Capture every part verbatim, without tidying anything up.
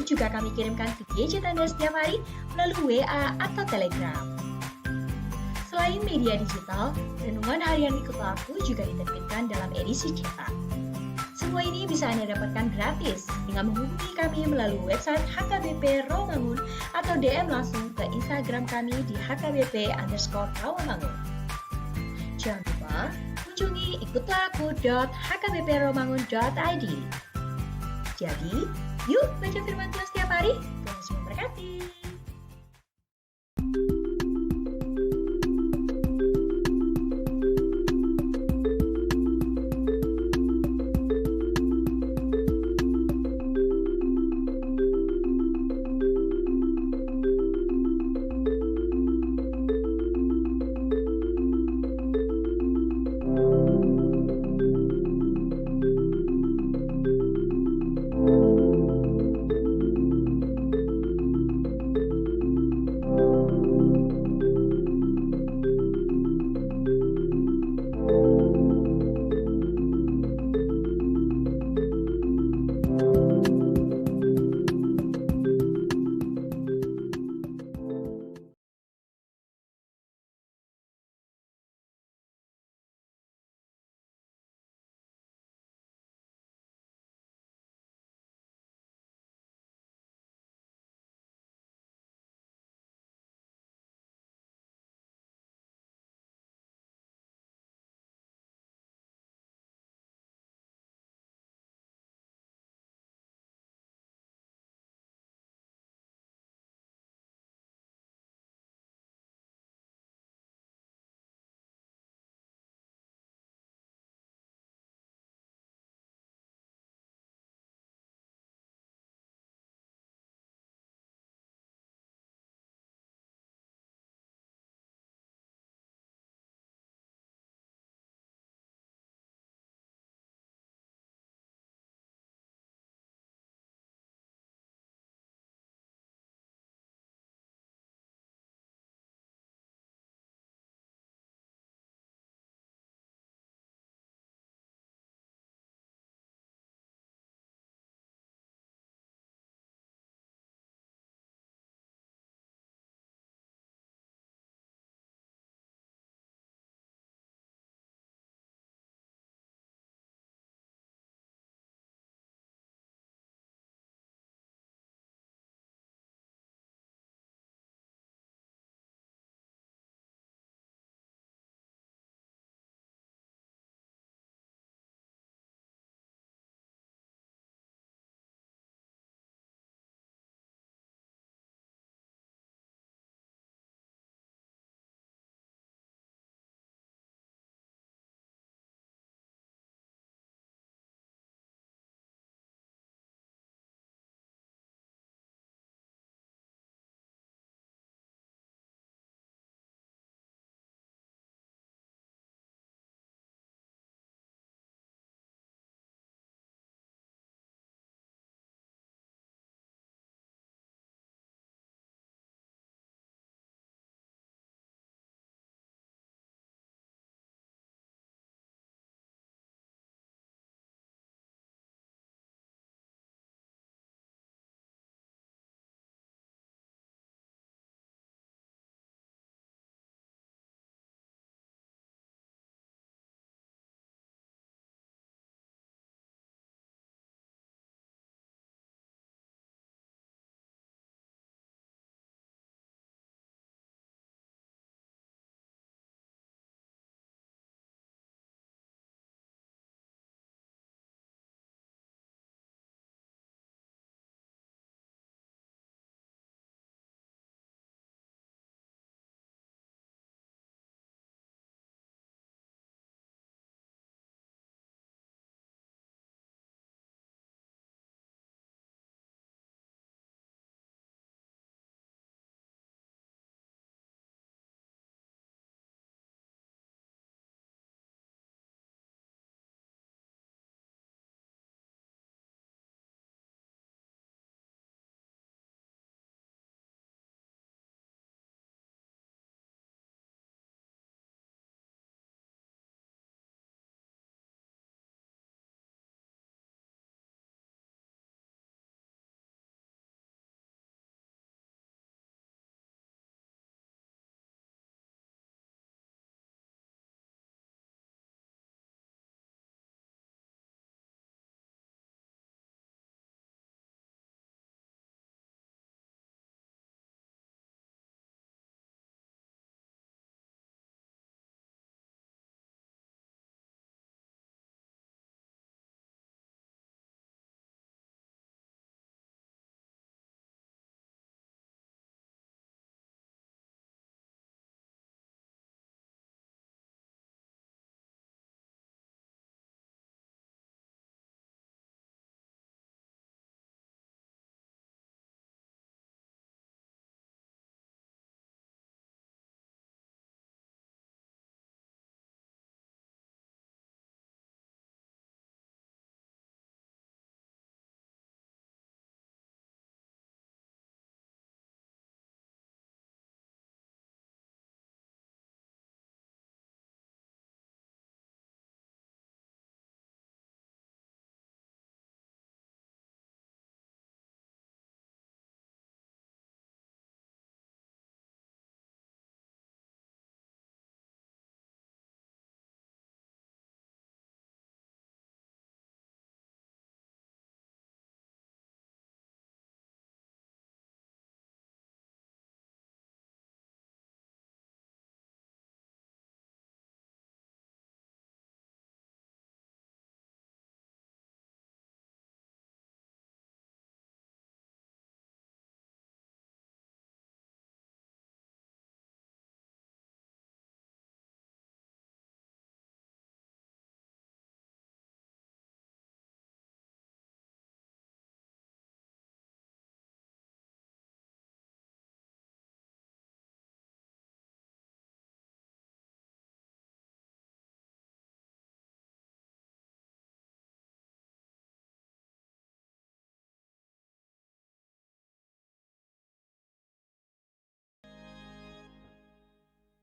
juga kami kirimkan ke gadget Anda setiap hari melalui W A atau Telegram. Selain media digital, Renungan Harian Ikutlah Aku juga diterbitkan dalam edisi cetak. Semua ini bisa Anda dapatkan gratis dengan menghubungi kami melalui website H K B P Rawamangun atau D M langsung ke Instagram kami di H K B P underscore Rawamangun. Jangan lupa kunjungi ikutlah aku dot H K B P rawamangun dot I D. Jadi, yuk baca firman Tuhan setiap hari. Tuhan Yesus memberkati.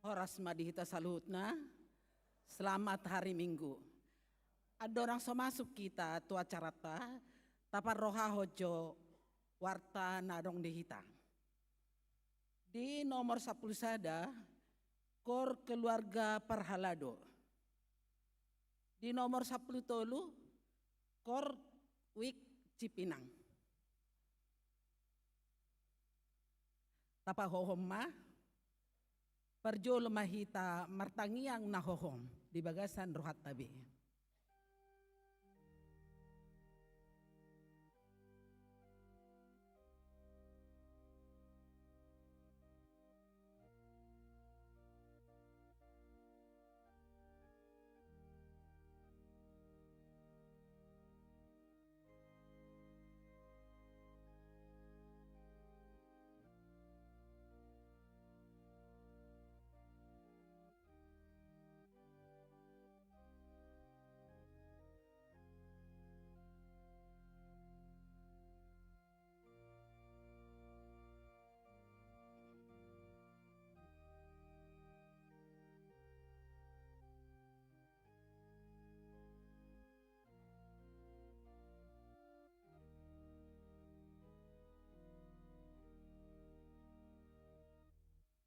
Horas ma di hita saluhutna. Selamat hari Minggu. Andorang so masuk hita tu acaranta, taparrohahon jo warta na adong di hita. Di nomor sampulu sada, Kor Keluarga Parhalado. Di nomor sampulu tolu, Kor Wik Cipinang. Tapahohom ma, parjolo ma hita martangiang na hohom di bagasan rohanta be.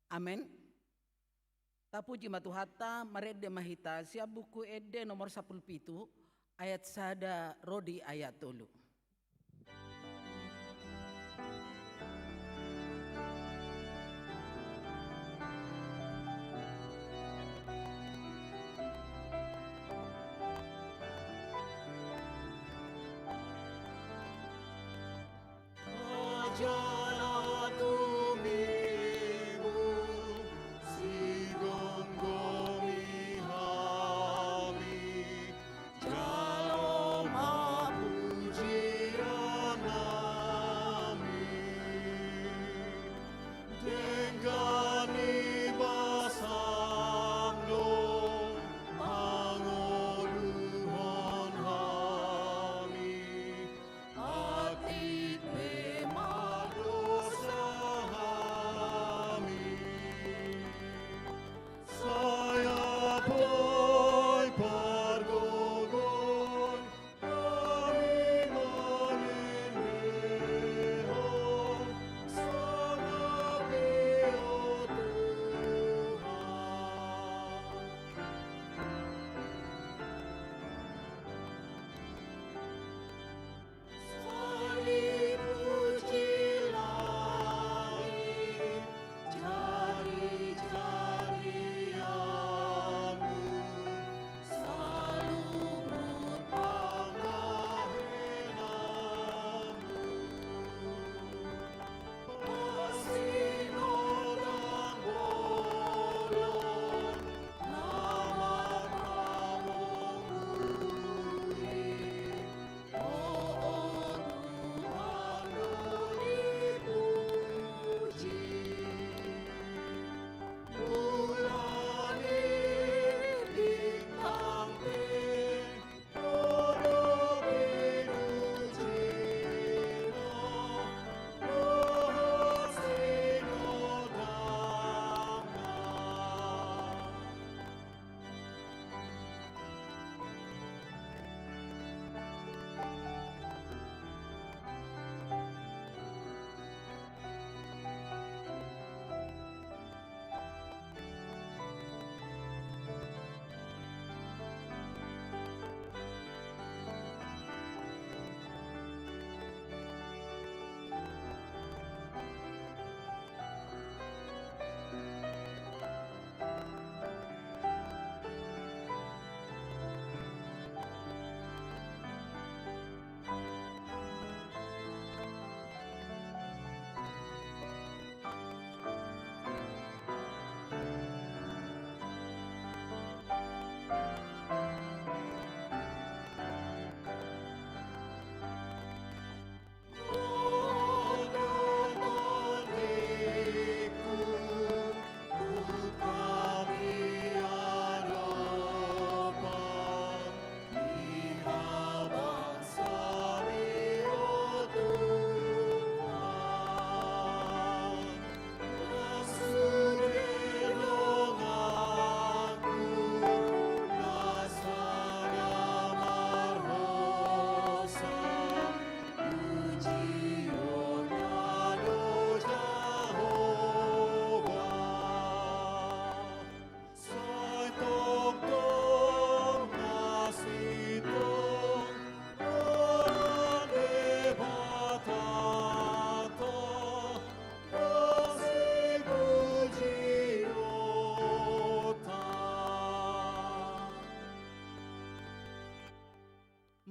Amen. Tapuji ma Tuhanta, marende ma hita sian Buku Ende nomor sampulu pitu, ayat sada ro di ayat tolu. Jala tumimung sigomgomi hami, jalo ma pujian nami. Denggan ni basam do pangoluhon hami. Atik pe ma do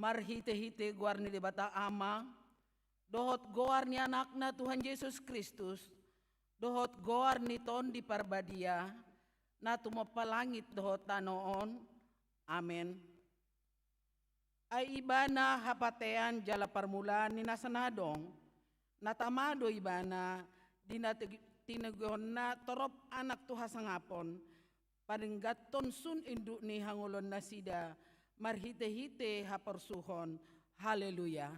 Marhite-hite goar ni Debata Ama, dohot goar ni Anakna Tuhan Jesus Kristus, dohot goar ni Tondi Parbadia, na tumompa langit dohot tano on. Amen. Ai Ibana hapatean jala parmulaan ni nasa na adong, na tama do Ibana di na teg-, tinegonna torop anak tu hasangapon, padengganhon sun induk ni hangoluan nasida, marhite-hite haporsuhon. Haleluya.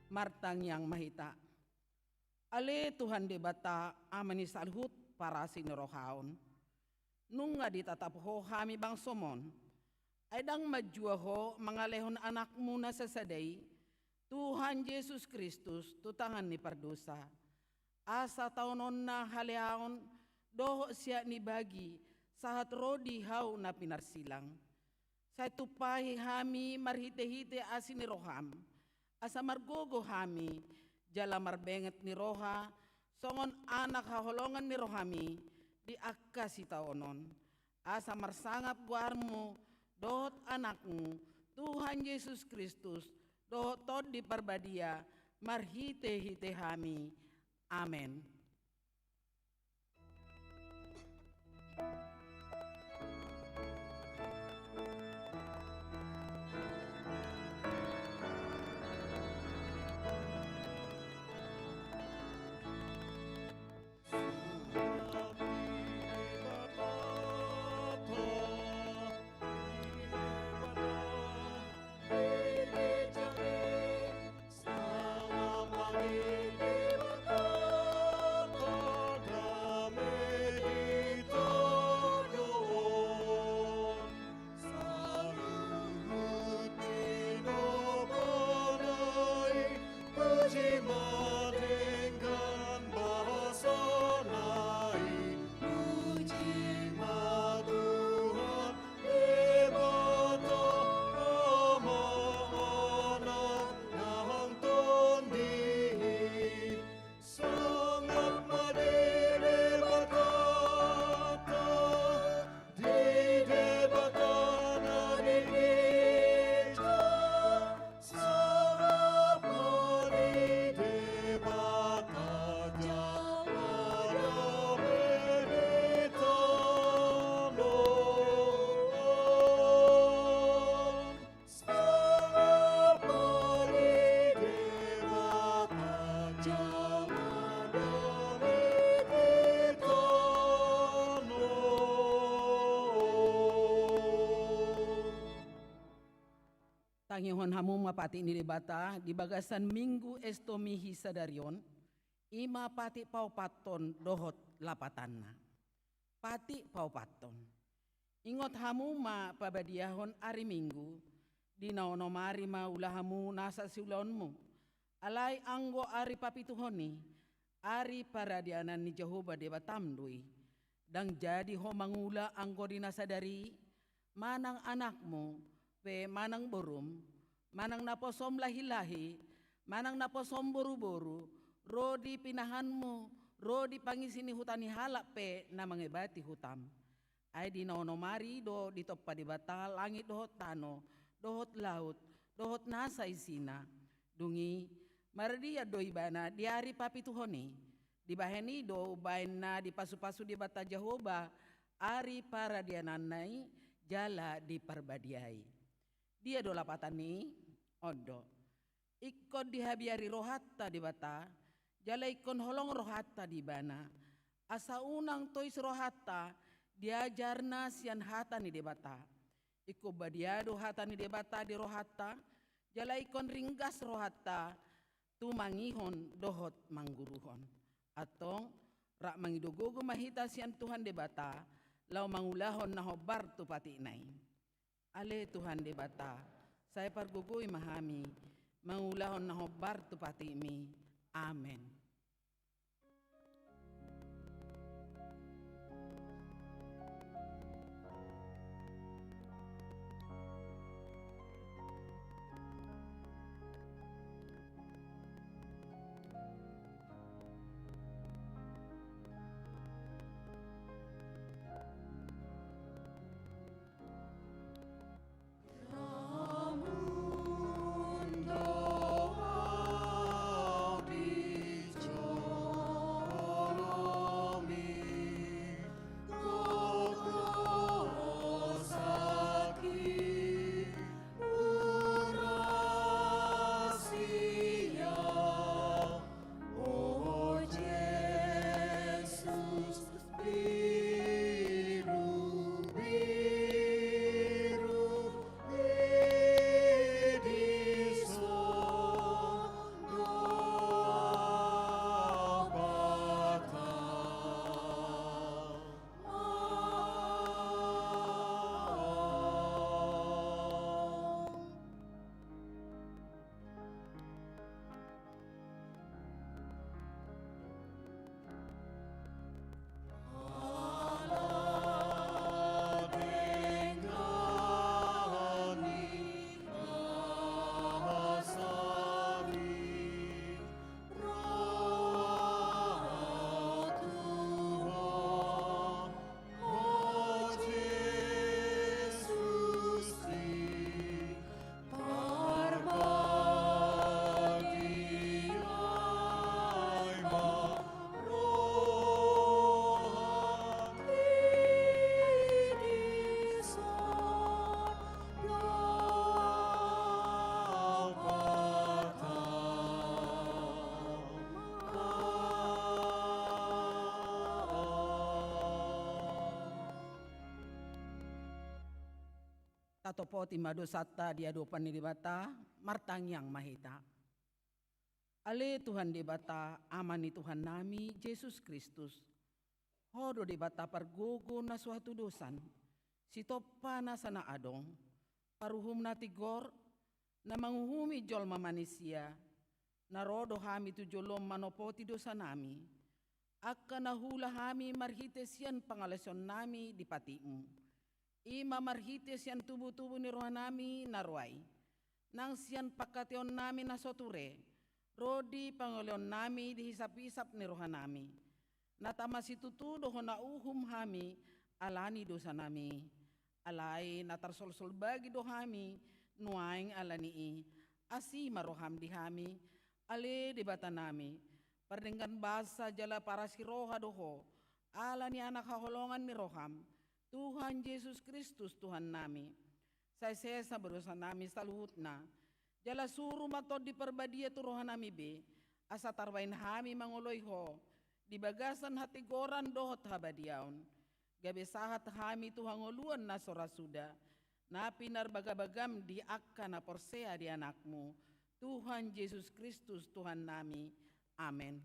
Martangiang ma hita. Ale Tuhan Debata, Ama ni saluhut parasi ni roha on. Nunga ditatap Ho hami bangsoM on. Ai ndang manjua Ho mangalehon Anakmu na sasada i, Tuhan Jesus Kristus, tu tangan ni pardosa. Asa taononna haleaon dohot siat ni bagi, sahat ro di hau na pinarsilang. Sai tumpahi hami marhite-hite asi ni rohaM, asa margogo hami, jala marbenget ni roha, songon anak haholongan ni rohaMi, di angka sitaonon. Asa marsangap goarMu, dohot Anakmu, Tuhan Jesus Kristus, dohot Tondi Parbadia, marhite-hite hami. Amen. Tangihon hamu ma patik ni Debata di bagasan Minggu Estomihi sadari on, i ma patik paopathon dohot lapatanna. Patik paopathon. Ingot hamu ma pabadiahon ari Minggu, di na onom ari ma ula hamu nasa siulaonmu. Alai anggo ari papituhon i, ari paradianan ni Jahowa Debatam do i. Ndang jadi ho mangula anggo di na sadari i, manang anakmu, pe manang borum, manang naposom lahi-lahi, manang naposom boru-boru, ro di pinahanmu, ro di pangisi ni huta ni halak pe na mangebati hutam. Ai di na onom ari do ditompa Debata langit dohot tano, dohot laut, dohot nasa isina. Dung i, mardian do Ibana di ari papituhon i. Dibahen i do umbahen na dipasu-pasu Debata Jahowa ari paradiananna i jala diparbadiai. Dia do lapatan ni i? On do. Ingkon dihabiari rohanta Debata, jala ingkon holong rohanta di Ibana. Asa unang tois rohanta, diajarna sian hata ni Debata. Ingkon badia do hata ni Debata di rohanta, jala ingkon ringgas rohanta, tumangihon dohot mangguruhon. Antong, rap mangido gogo ma hita sian Tuhan Debata, laho mangulahon na hombar tu patikna i. Ale Tuhan Debata, sai pargogoi ma hami, mangulahon na hombar tu patikmi. Amen. Topoti ma dosanta di adopan ni Debata, martangiang ma hita. Ale Tuhan Debata, Ama ni Tuhannami Jesus Kristus, Ho do Debata pargogo na so hatudosan, sitompa nasa na adong, paruhum na tigor, na manguhumi jolma manisia, na ro do hami tu jolom manopoti dosanami, angka na huula hami marhite sian pangalaosionnami di patikmu. I ma marhite sian tubutubu ni rohanami na ro ai, nang sian pangkataionami na so ture, ro di pangolihonnami di hisaphisap ni rohanami. Na tama situtu do hona uhum hami ala ni dosanami. Alai na tarsolsol bagi do hami nuaeng ala ni i. Asi ma roham di hami, ale Debatanami, pardenggan basa jala parasi roha do Ho, ala ni Anak haholongan ni roham, Tuhan Jesus Kristus Tuhannami. Sai sesa ma dosanami saluhutna. Jala suru ma Tondi Parbadia tu rohanami be, asa tarbahen hami mangoloi Ho di bagasan hatigoran dohot habadiaon, gabe sahat hami tu hangoluan na so ra suda, na pinarbagabagam di angka na porsea di Anakmu, Tuhan Jesus Kristus Tuhannami. Amen.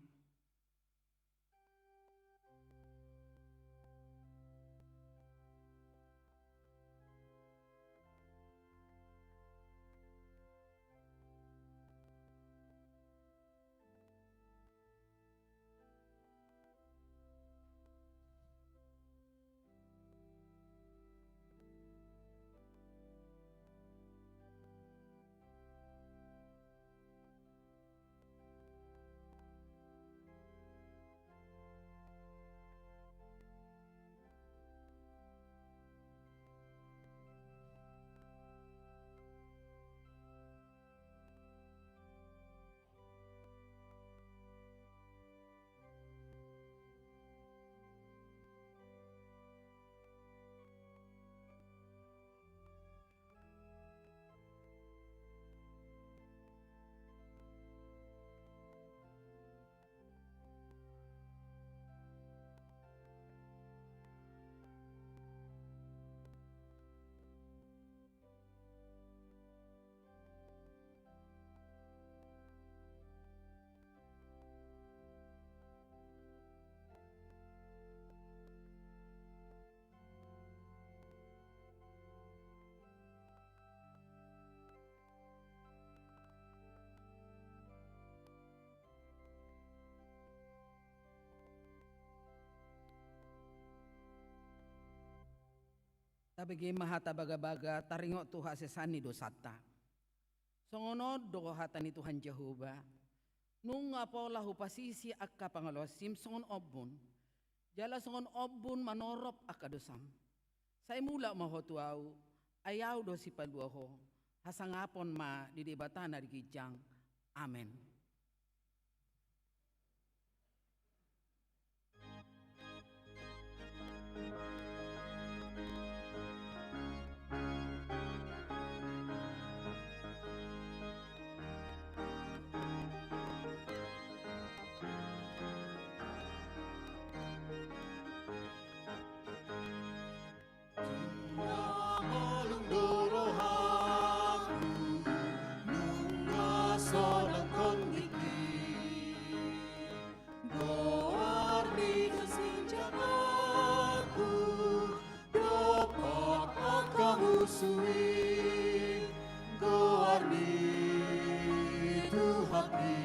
Tabege ma hata bagabaga taringot tu hasesaan ni dosanta. Songon on do hata ni Tuhan Jahowa: Nunga pola hupasisi angka pangalaosim songon ombun, jala songon ombun manorop angka dosam. Sai mulak ma ho tu Ahu, ai Ahu do sipalua ho. Hasangapon ma di Debata na di ginjang. Amen. Nunga holong do rohangku, nunga sonang tondingki. Goar ni sinjataku, dompak angka musu i, goar ni Tuhanki.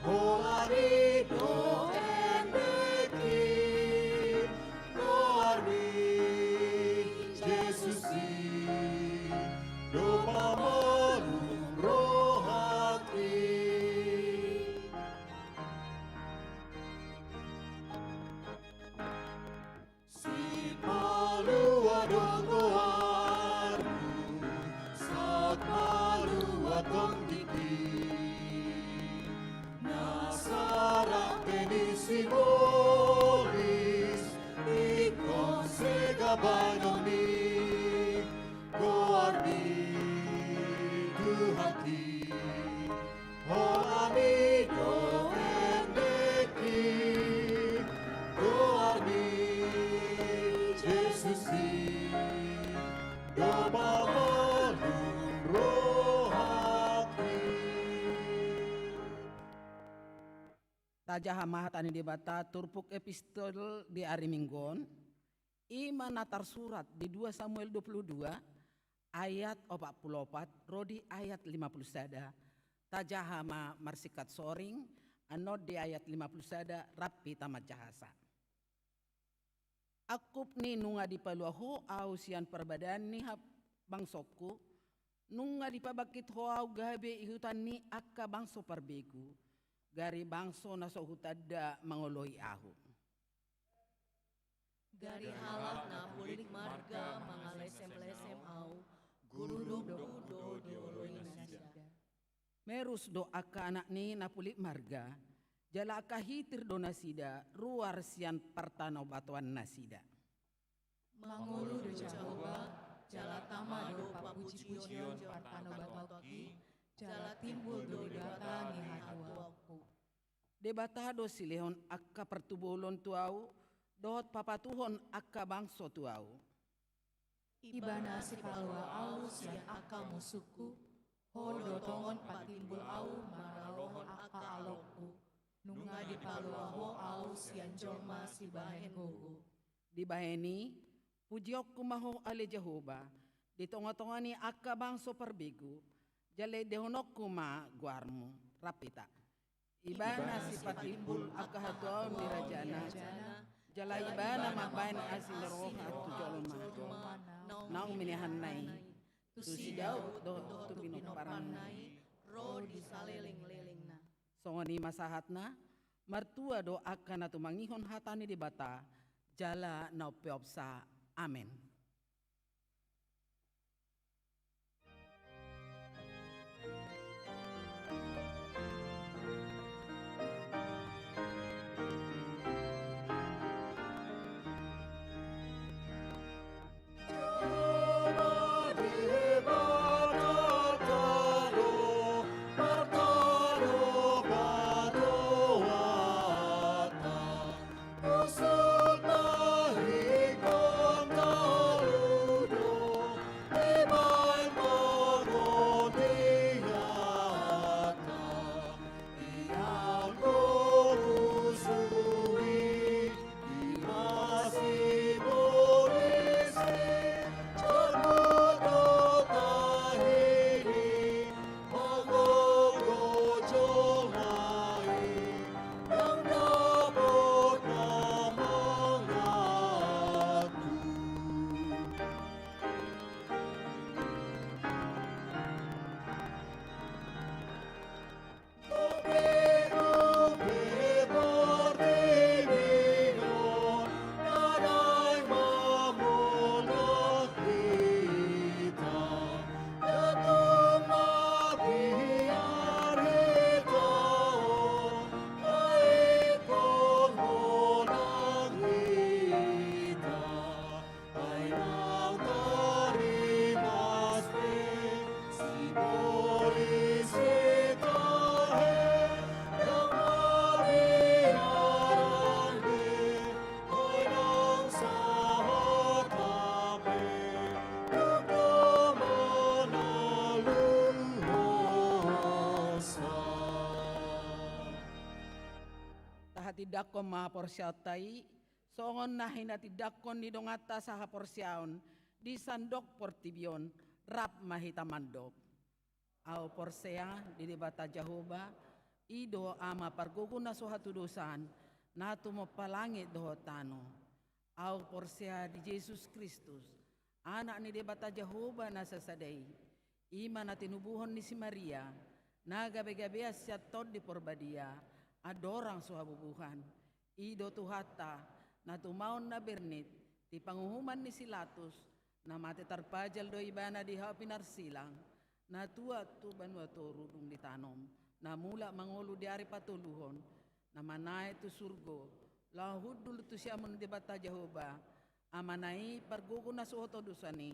Holan i do endengki, goar ni Jesus i do pamalum rohangki. Sipalua do goar Tajaha ma hata ni Debata turpuk epistol di ari Minggu on, i ma na tarsurat di dua Samuel dua puluh dua ayat opat puluh opat ro di ayat lima puluh sada. Tajaha ma marsingkat soring, annon di ayat lima puluh sada rap hita manjahasa. Angkup ni nunga dipalua ho ahu sian parbadaan ni ha-, bangsongku, nunga dipabangkit ho ahu gabe ihutan ni angka bangso parbegu, gari bangso na so hutanda mangoloi ahu. Gari halak na pulik marga mangalesemlesem ahu, guludok do dioloi nasida. Merus do angka anak ni na pulik marga, jala angka hitir do nasida ruar sian partanobatoan nasida. Mangolu do Jahowa, jala tama do papujipujion partanobatoanki, jala timbul do Debata ni hatuaonku. Debata do silehon angka partubolon tu ahu, dohot papatuhon angka bangso tu ahu. Ibana sipalua ahu sian angka musungku, ho do tongon patimbul ahu maralohon angka alongku, nunga dipalua ho ahu sian jolma sibahen gogo. Dibahen i, pujionku ma ho ale Jahowa, di tongatonga ni angka bangso parbegu, jala endehononku ma goarmu. Rap hita. Ibana sipatimbul angka hatuaon ni rajana, jala ibana mambahen asi ni roha tu jolma naung minehanna i, tu si Daud dohot tu pinomparanna i ro di salelenglelengna. Songon i ma sahatna, martua do angka na tumangihon hata ni Debata, jala na umpeopsa. Amen. Tahatindangkon ma haporseaonta i, songon na hinatindangkon ni donganta sahaporseaon di sandok portibi on, rap ma hita mandok. Ahu porsea di Debata Jahowa, i do Ama pargogo na so hatudosan, na tumompa langit dohot tano. Ahu porsea di Jesus Kristus, Anak ni Debata Jahowa na sasada i, i ma na tinubuhon ni si Maria, na gabegabean sian Tondi Porbadia, andorang so habubuhan. I do Tuhanta, na tumaon na bernit, di panguhuman ni si Latus, na mate tarpajal do ibana di hau pinarsilang, na tuat tu banua toru dung ditanom, na mulak mangolu di ari patoluhon, na manaek tu surgo, laho hundul tu siamun ni Debata Jahowa, Amana i pargogo na so hatudosan i,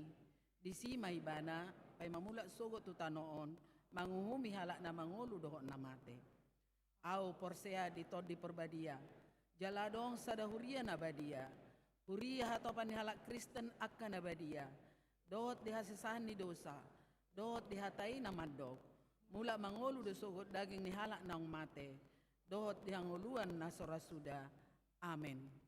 disi ma ibana, paima mulak sogot tu tano on, manguhumi halak na mangolu dohot na mate. Ahu porsea di Tondi Porbadia, jala adong sada huria na badia, huria hatopan ni halak Kristen angka na badia, dohot di hasesahan ni dosa, dohot di hata i na mandok, mulak mangolu do sogot daging ni halak naung mate, dohot di hangoluan na so ra suda. Amen.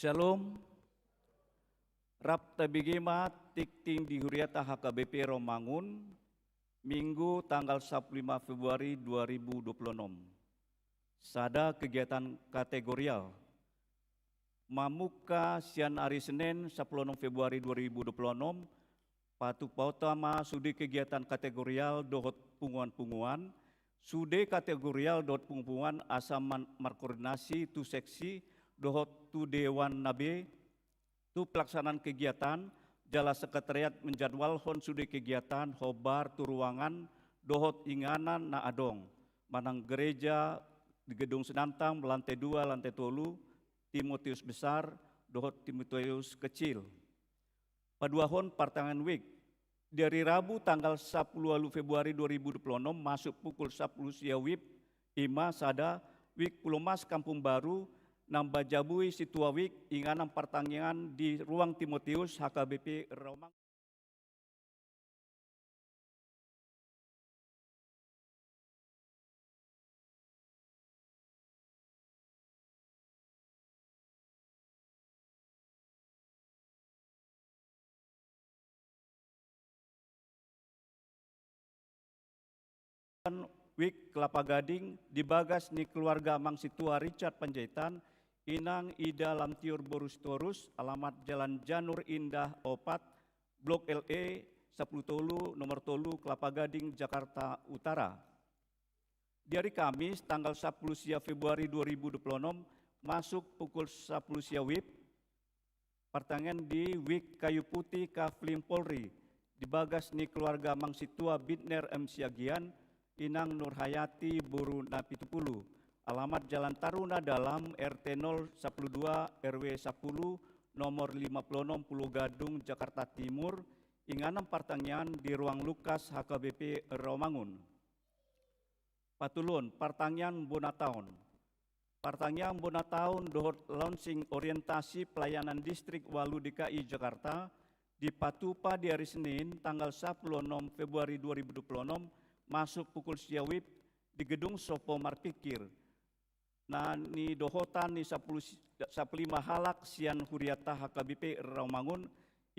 Shalom. Rap tabege ma tingting di huriata H K B P Rawamangun, Minggu tanggal sapuluh lima Februari dua ribu dua puluh enam. Sada kegiatan kategorial. Mamungka sian ari Senin sapuluh enam Februari dua ribu dua puluh enam, patupaonta ma sude kegiatan kategorial dohot punguan-punguan, sude kategorial dohot punguan-punguan asa man-, markoordinasi tu seksi dohot tu dewan na be, tu pelaksanaan kegiatan, jala sekretariat menjadwalhon sude kegiatan hombar tu ruangan dohot inganan na adong, manang gereja di Gedung Sinantang, lantai dua, lantai tolu, Timotius Besar, dohot Timotius Kecil. Paduahon partangiangan wijk. Di ari Rabu tanggal sapuluh ualu Februari dua ribu dua puluh enam masuk pukul sapuluh sia wib, ima sada, wijk Pulomas Kampung Baru, na manjabui sintua wijk inganan partangiangan di Ruang Timotius H K B P Rawamangun. Wijk Kelapa Gading di bagas ni keluarga Amang Sintua Richard Panjaitan, Inang Ida Lamtiur boru Sitorus, alamat Jalan Janur Indah opat, Blok L E sapuluh tolu, nomor tolu, Kelapa Gading, Jakarta Utara. Di ari Kamis, tanggal sapuluh sia Februari dua ribu dua puluh enam, masuk pukul sapuluh sia wib, partangiangan di Wijk Kayu Putih Kafling Polri, di bagas ni keluarga Amang Sintua Bitner M Siagian, Inang Nurhayati boru Napitupulu, alamat Jalan Taruna Dalam, R T nol sapuluh dua, R W sapuluh, nomor lima puluh enam, Pulo Gadung, Jakarta Timur, inganan partangiangan di Ruang Lukas H K B P Rawamangun. Patoluhon, partangiangan bona taon. Partangiangan bona taon dohot launching orientasi pelayanan Distrik ualu D K I Jakarta dipatupa di ari Senin tanggal sapuluh enam Februari dua ribu dua puluh enam, masuk pukul sia wib di Gedung Sopo Marpikir, na nidohotan ni sapuluh si-, sapuluh lima halak sian huriata H K B P Rawamangun,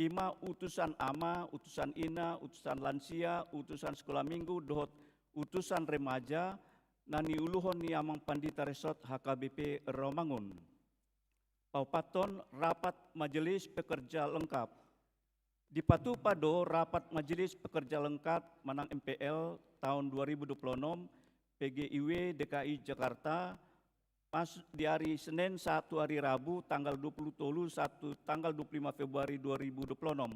ima utusan ama, utusan ina, utusan lansia, utusan sekolah minggu, dohot utusan remaja, na niuluhon ni Amang Pandita Resort H K B P Rawamangun. Paopathon, rapat majelis pekerja lengkap. Dipatupa do rapat majelis pekerja lengkap manang M P L taon dua ribu dua puluh enam, P G I W D K I Jakarta, pas di ari Senin sahat tu ari Rabu tanggal dua puluh tolu sahat tu tanggal dua puluh lima Februari dua ribu dua puluh enam.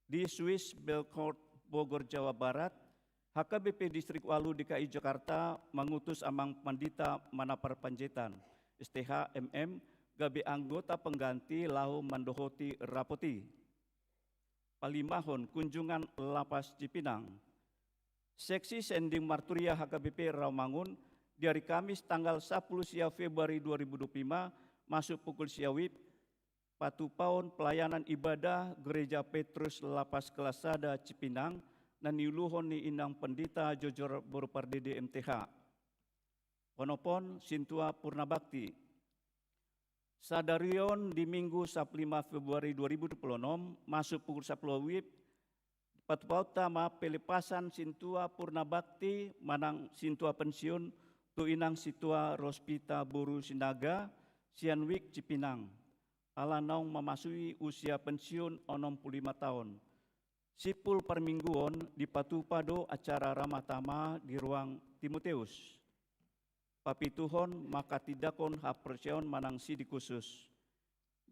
Di Swiss Belcourt, Bogor, Jawa Barat, H K B P Distrik ualu D K I Jakarta mangutus Amang Pandita Manapar Panjaitan, S T H, M M, gabe anggota pengganti laho mandohoti rapot i. Palimahon, kunjungan Lapas Cipinang. Seksi Sending Marturia H K B P Rawamangun di ari Kamis tanggal sapuluh sia Februari dua ribu dua puluh lima masuk pukul sia wib, patupaon pelayanan ibadah Gereja Petrus Lapas Kelas Sada Cipinang, na niuluhon ni Inang Pendeta Jojor boru Pardede M T H. Onomhon, sintua purna bakti. Sadari on di Minggu sapuluh lima Februari dua ribu dua puluh enam, masuk pukul sapuluh wib, patupaonta ma pelepasan sintua purna bakti manang sintua pensiun tu Inang Sintua Rospita boru Sinaga, sian Wijk Cipinang, ala naung mamasui usia pensiun onom puluh lima taon. Simpul parmingguon dipatupa do acara ramah tamah di Ruang Timoteus. Papituhon, manghatindangkon haporseaon manang sidi khusus.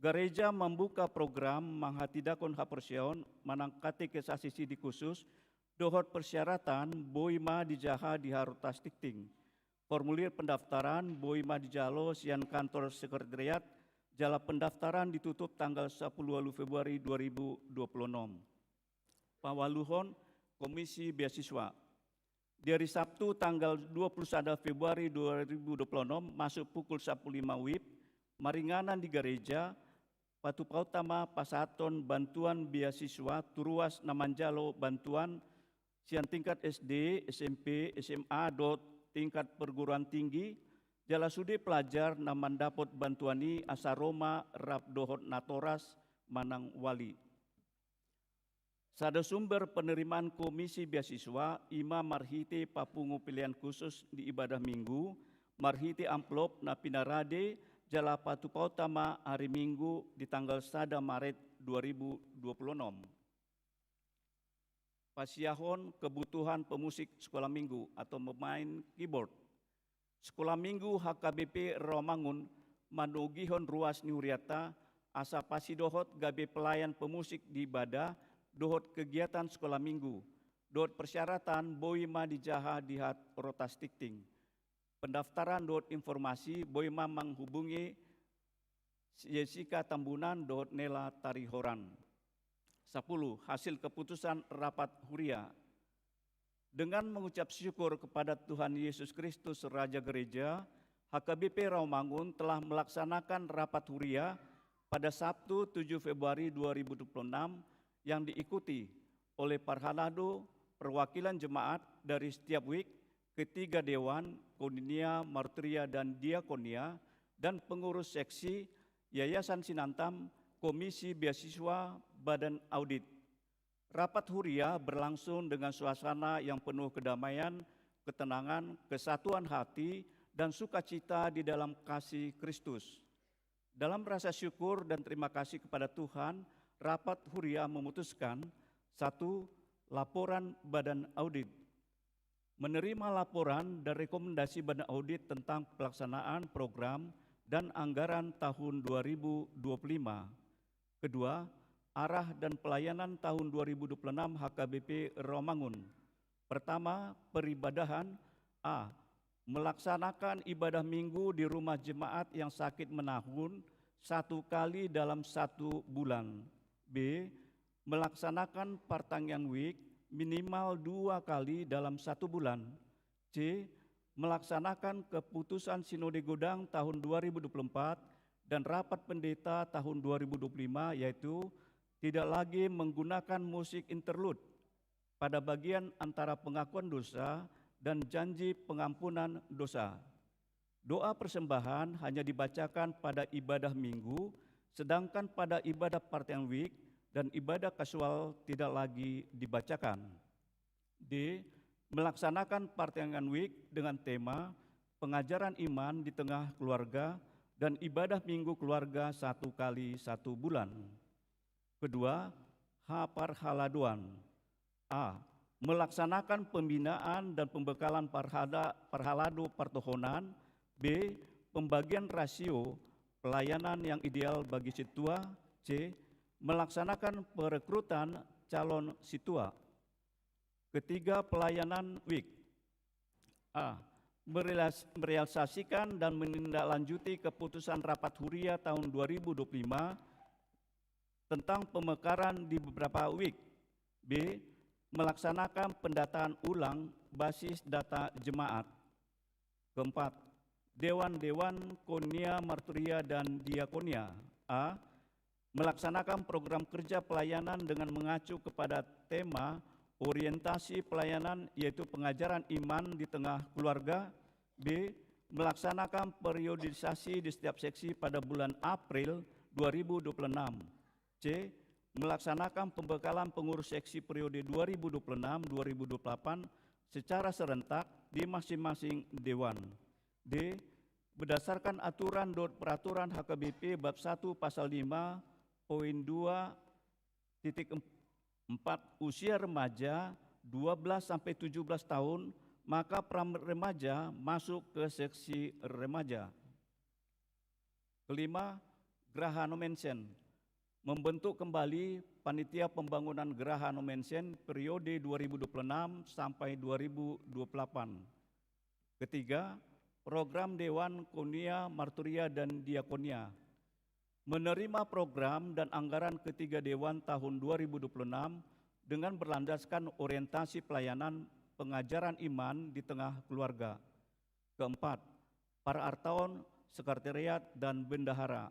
Gareja mambuka program manghatindangkon haporseaon manang katekisasi sidi khusus dohot persyaratan boi ma dijaha di harotas tingting. Formulir pendaftaran boi ma dijalo sian kantor sekretariat jala pendaftaran ditutup tanggal sapuluh ualu Februari dua ribu dua puluh enam. Paualuhon, Komisi Beasiswa. Di ari Sabtu tanggal dua puluh sada Februari dua ribu dua puluh enam masuk pukul sapuluh lima wib, maringanan di gareja, patupaonta ma pasahathon bantuan beasiswa tu ruas na manjalo bantuan sian tingkat S D, S M P, S M A dohot tingkat perguruan tinggi, Jala sude pelajar na mandapot bantuan i asa ro ma rap dohot natoras manang wali. Sada sumber penerimaan komisi beasiswa i ma marhite papungu pelean khusus di ibadah Minggu, marhite amplop na pinarade jala patupaonta ma ari Minggu di tanggal sada Maret dua ribu dua puluh enam. Pasiahon kebutuhan pemusik sekolah Minggu atau pemain keyboard. Sekolah Minggu H K B P Rawamangun manogihon ruas ni hurianta asa pasidohot gabe pelayan pemusik di ibadah dohot kegiatan sekolah Minggu dohot persyaratan boi ma dijaha di hat rotas tingting. Pendaftaran dohot informasi boi ma manghubungi Jessica Tambunan dohot Nela Tarihoran. Sapuluh, hasil keputusan rapat huria. Dengan mengucap syukur kepada Tuhan Yesus Kristus, Raja Gereja, H K B P Rawamangun telah melaksanakan rapat huria pada Sabtu tujuh Februari dua ribu dua puluh enam yang diikuti oleh parhalado, perwakilan jemaat dari setiap wik, ketiga dewan, koinonia, marturia, dan diakonia, dan pengurus seksi Yayasan Sinantam, Komisi Beasiswa, Badan Audit. Rapat huria berlangsung dengan suasana yang penuh kedamaian, ketenangan, kesatuan hati, dan sukacita di dalam kasih Kristus. Dalam rasa syukur dan terima kasih kepada Tuhan, rapat huria memutuskan: satu, laporan Badan Audit. Menerima laporan dan rekomendasi Badan Audit tentang pelaksanaan program dan anggaran tahun dua ribu dua puluh lima. Kedua, arah dan pelayanan tahun dua ribu dua puluh enam H K B P Rawamangun. Pertama, peribadahan. A. Melaksanakan ibadah Minggu di rumah jemaat yang sakit menahun satu kali dalam satu bulan. B. Melaksanakan Partangiang Week minimal dua kali dalam satu bulan. C. Melaksanakan keputusan Sinode Godang tahun dua ribu dua puluh empat dan Rapat Pendeta tahun dua ribu dua puluh lima, yaitu tidak lagi menggunakan musik interlude pada bagian antara pengakuan dosa dan janji pengampunan dosa. Doa persembahan hanya dibacakan pada ibadah Minggu, sedangkan pada ibadah Partangiang Week dan ibadah kasual tidak lagi dibacakan. D. Melaksanakan Partangiang Week dengan tema pengajaran iman di tengah keluarga dan ibadah Minggu keluarga satu kali satu bulan. Kedua, H. Parhaladoan. A. Melaksanakan pembinaan dan pembekalan parhada-, parhalado partohonan. B. Pembagian rasio pelayanan yang ideal bagi sintua. C. Melaksanakan perekrutan calon sintua. Ketiga, pelayanan week. A. Merealis-, merealisasikan dan menindaklanjuti keputusan rapat huria tahun dua ribu dua puluh lima tentang pemekaran di beberapa week. B. Melaksanakan pendataan ulang basis data jemaat. Keempat, dewan-dewan koinonia, marturia, dan diakonia. A. Melaksanakan program kerja pelayanan dengan mengacu kepada tema orientasi pelayanan, yaitu pengajaran iman di tengah keluarga. B. Melaksanakan periodisasi di setiap seksi pada bulan April dua ribu dua puluh enam. C. Melaksanakan pembekalan pengurus seksi periode dua ribu dua puluh enam dua ribu dua puluh delapan secara serentak di masing-masing dewan. D. Berdasarkan aturan dohot peraturan H K B P bab satu pasal lima poin dua titik empat, usia remaja dua belas sampai tujuh belas tahun, maka pra remaja masuk ke seksi remaja. Kelima, Geraha Nommensen. Membentuk kembali panitia pembangunan Geraha Nommensen periode dua ribu dua puluh enam sampai dua ribu dua puluh delapan. Ketiga, program Dewan Koinonia, Marturia, dan Diakonia. Menerima program dan anggaran ketiga Dewan tahun dua ribu dua puluh enam dengan berlandaskan orientasi pelayanan pengajaran iman di tengah keluarga. Keempat, parartaon, sekretariat, dan bendahara.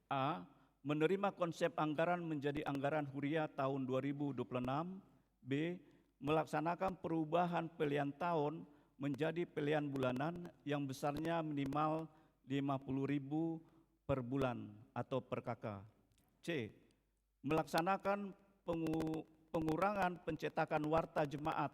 A. Menerima konsep anggaran menjadi anggaran huria tahun dua ribu dua puluh enam. B. Melaksanakan perubahan pelean taon menjadi pelean bulanan yang besarnya minimal lima puluh ribu per bulan atau per K K. C. Melaksanakan pengu-, pengurangan pencetakan warta jemaat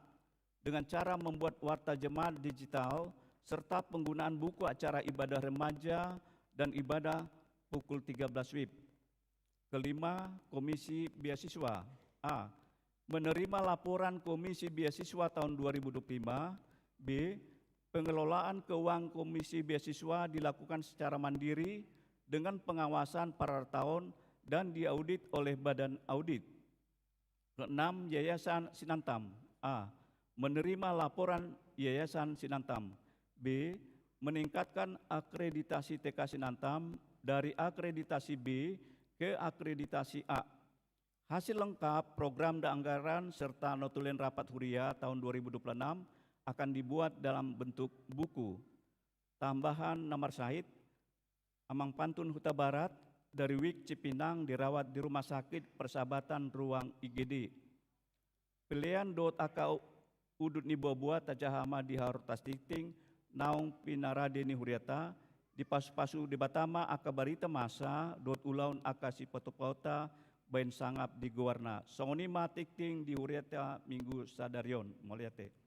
dengan cara membuat warta jemaat digital serta penggunaan buku acara ibadah remaja dan ibadah pukul tiga belas wib. Kelima, Komisi Beasiswa. A. Menerima laporan Komisi Beasiswa tahun dua ribu dua puluh lima. B. Pengelolaan keuangan Komisi Beasiswa dilakukan secara mandiri dengan pengawasan per tahun dan diaudit oleh Badan Audit. Keenam, Yayasan Sinantam. A. Menerima laporan Yayasan Sinantam. B. Meningkatkan akreditasi T K Sinantam dari akreditasi B ke akreditasi A. Hasil lengkap program dan anggaran serta notulen rapat huria tahun dua ribu dua puluh enam akan dibuat dalam bentuk buku. Tambahan na marsahit, Amang Pantun Hutabarat dari Wik Cipinang dirawat di Rumah Sakit Persahabatan ruang I G D. Pelean dohot angka u-, udut ni boaboa tajaha ma di haroro tingting naung pinarade ni huriata, dipasupasu Debata ma angka barita masa dohot ulaon angka sipatupaonta baen sangap di goarna. Songon i ma tingting di huriata Minggu sadari on. Mauliate.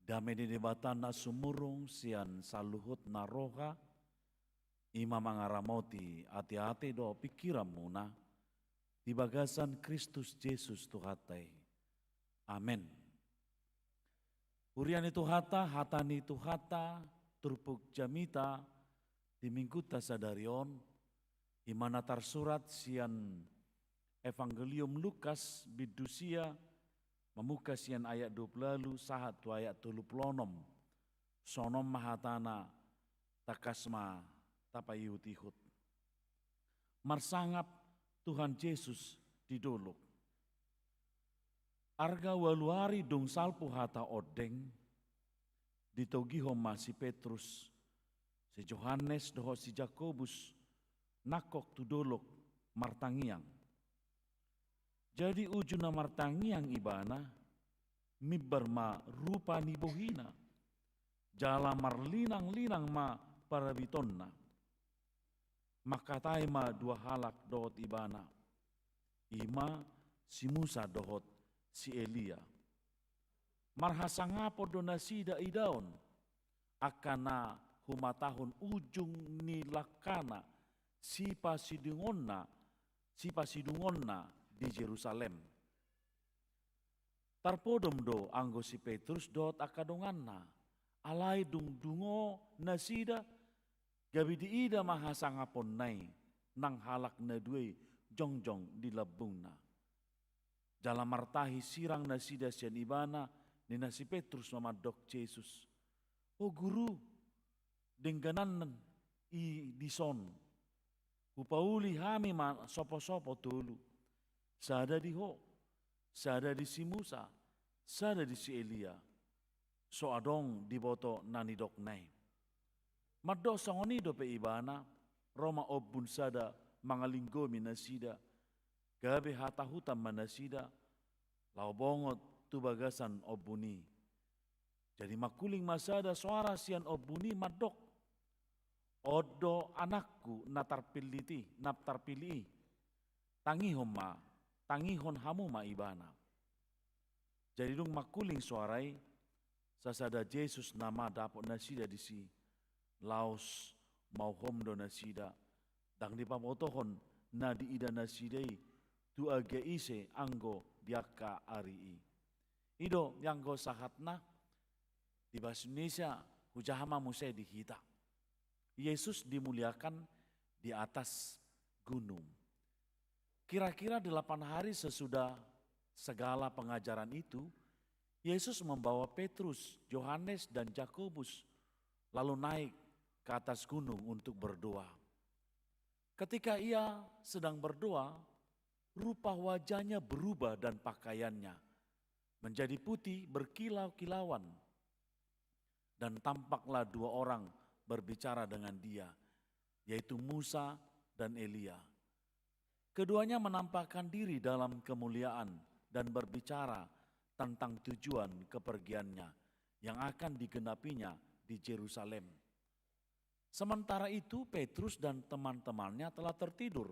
Dame ni Debata na sumurung sian saluhut na roha, i ma mangaramoti ateate dohot pingkiranmuna di bagasan Kristus Jesus Tuhanta i. Amen. Huria ni Tuhanta, hata ni Tuhanta turpuk jamita di minggunta sadari on, i ma na tarsurat sian Evangelium Lukas bindu sia, mamungka sian ayat dua pulu ualu sahat tu ayat tolu pulu onom. Songon on ma hatana, tangkas ma tapaihut-ihut. Marsangap Tuhan Jesus di dolok. Arga ualu ari dung salpu hata ondeng, ditogihon ma si Petrus, si Johannes dohot si Jakobus nangkok tu dolok martangiang. Jadi uju na martangiang ibana, mimbar ma rupa ni bohina, jala marlinang-linang ma parabitonna. Mangkatai ma dua halak dohot ibana, i ma si Musa dohot si Elia. Marhasangapon do nasida idaon, angka na humatahon ujung ni langkana sipasidungonna, sipasidungonna di Jerusalem. Tarpodom do anggo si Petrus dohot angka donganna, alai dung dungo nasida, gabe diida ma hasangaponna i nang halak na dua i jongjong di lambungna. Jala martahi sirang nasida sian ibana, ninna si Petrus ma mandok Jesus, "O Guru, dengganan i dison, hupauli hami ma sopo-sopo tolu, sada di Ho, sada di si Musa, sada di si Elia." So adong diboto na nidokna i. Mandok songon i dope ibana, ro ma ombun sada mangalinggomi nasida, gabe hatahutan ma nasida, laho bongot tu bagasan ombun i. Jadi mangkuling ma sada soara sian ombun i mandok, "On do Anakku na tarpillit i, na tarpilih i. Tangihon ma, tangihon hamu ma ibana." Jadi dung mangkuling soara i, sasada Jesus nama dapot nasida disi, laos mauhom do nasida, ndang dipabotohon na diida nasida i tu agia ise anggo di angka ari i. I do anggo sahatna, di bahasa Indonesia, hujaha ma muse di hita. Yesus dimuliakan di atas gunung. Kira-kira delapan hari sesudah segala pengajaran itu, Yesus membawa Petrus, Yohanes, dan Jakobus, lalu naik ke atas gunung untuk berdoa. Ketika ia sedang berdoa, rupa wajahnya berubah dan pakaiannya menjadi putih berkilau-kilauan. Dan tampaklah dua orang berbicara dengan dia, yaitu Musa dan Elia. Keduanya menampakkan diri dalam kemuliaan dan berbicara tentang tujuan kepergiannya yang akan digenapinya di Jerusalem. Sementara itu, Petrus dan teman-temannya telah tertidur.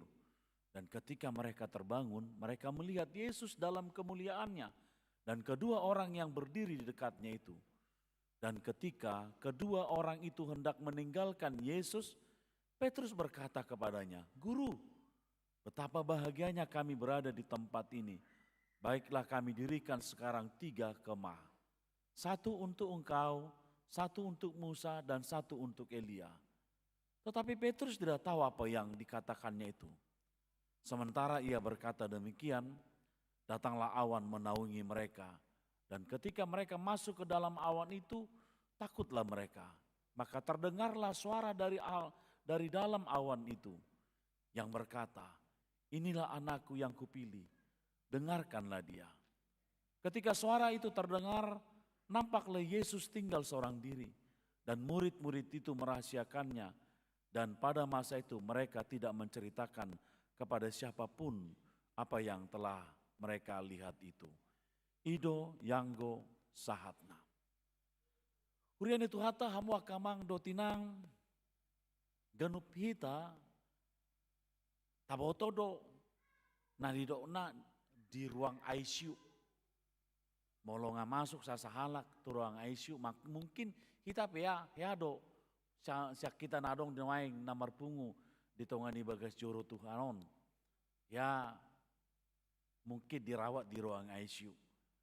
Dan ketika mereka terbangun, mereka melihat Yesus dalam kemuliaannya dan kedua orang yang berdiri di dekatnya itu. Dan ketika kedua orang itu hendak meninggalkan Yesus, Petrus berkata kepadanya, "Guru, betapa bahagianya kami berada di tempat ini. Baiklah, kami dirikan sekarang tiga kemah. Satu untuk engkau, satu untuk Musa, dan satu untuk Elia." Tetapi Petrus tidak tahu apa yang dikatakannya itu. Sementara ia berkata demikian, datanglah awan menaungi mereka. Dan ketika mereka masuk ke dalam awan itu, takutlah mereka. Maka terdengarlah suara dari al-, dari dalam awan itu yang berkata, "Inilah anakku yang kupilih, dengarkanlah dia." Ketika suara itu terdengar, nampaklah Yesus tinggal seorang diri, dan murid-murid itu merahasiakannya, dan pada masa itu mereka tidak menceritakan kepada siapapun apa yang telah mereka lihat itu. I do ianggo sahatna. Huria ni Tuhanta, hamu angka amang dohot inang, ganup hita taboto do na nidokna di ruang I C U. Molo nga masuk sasahalak tu ruang I C U, mak-, mungkin hita pe hea, hea do, sa-, sian hita na adong di nuaeng na marpungu di tonga ni bagas joro Tuhan on. Hea mungkin dirawat di ruang I C U.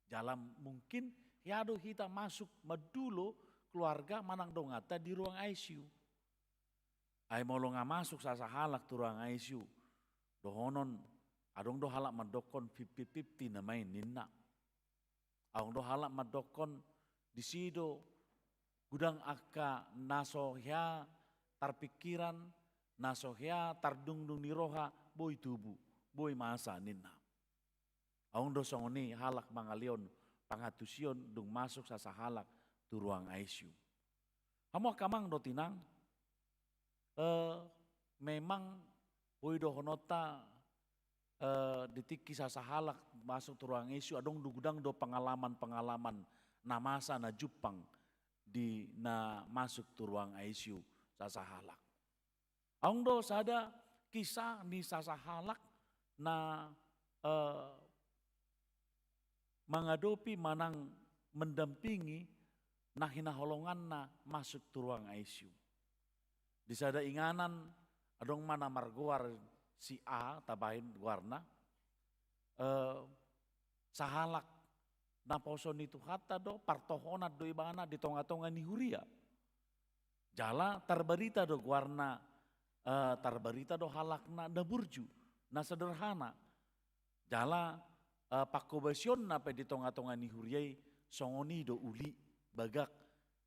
Jala mungkin hea do hita masuk mandulo keluarga manang donganta di ruang I C U. Ai molo nga masuk sasahalak tu ruang I C U, dohonon, adong do halak mandokkon fifty fifty nama i ninna. Adong do halak mandokkon disi do godang angka na so hea tarpingkiran, na so hea tardungdung ni roha, boi tubu, boi masa ninna. Adong do songon i halak mangalehon pangantusion dung masuk sasahalak tu ruang I C U. Hamu angka amang dohot inang, eh, memang boi dohononta, eh, di tingki sasahalak masuk tu ruang I C U, adong do godang do pengalaman-pengalaman na masa na jumpang di na masuk tu ruang I C U sasahalak. Adong do sada kisah ni sasahalak na, eh, mangadopi manang mendampingi na hinaholonganna masuk tu ruang I C U. Di sada inganan adong ma na margoar si A, tabahen goarna, eh, sahalak naposo ni Tuhanta do, partohonan do ibana di tonga-tonga ni huria. Jala tarbarita do goarna, eh, tarbarita do halakna na burju, na sederhana. Jala, eh, pangkobasionna pe di tonga-tonga ni huria i songon i do uli, bagak,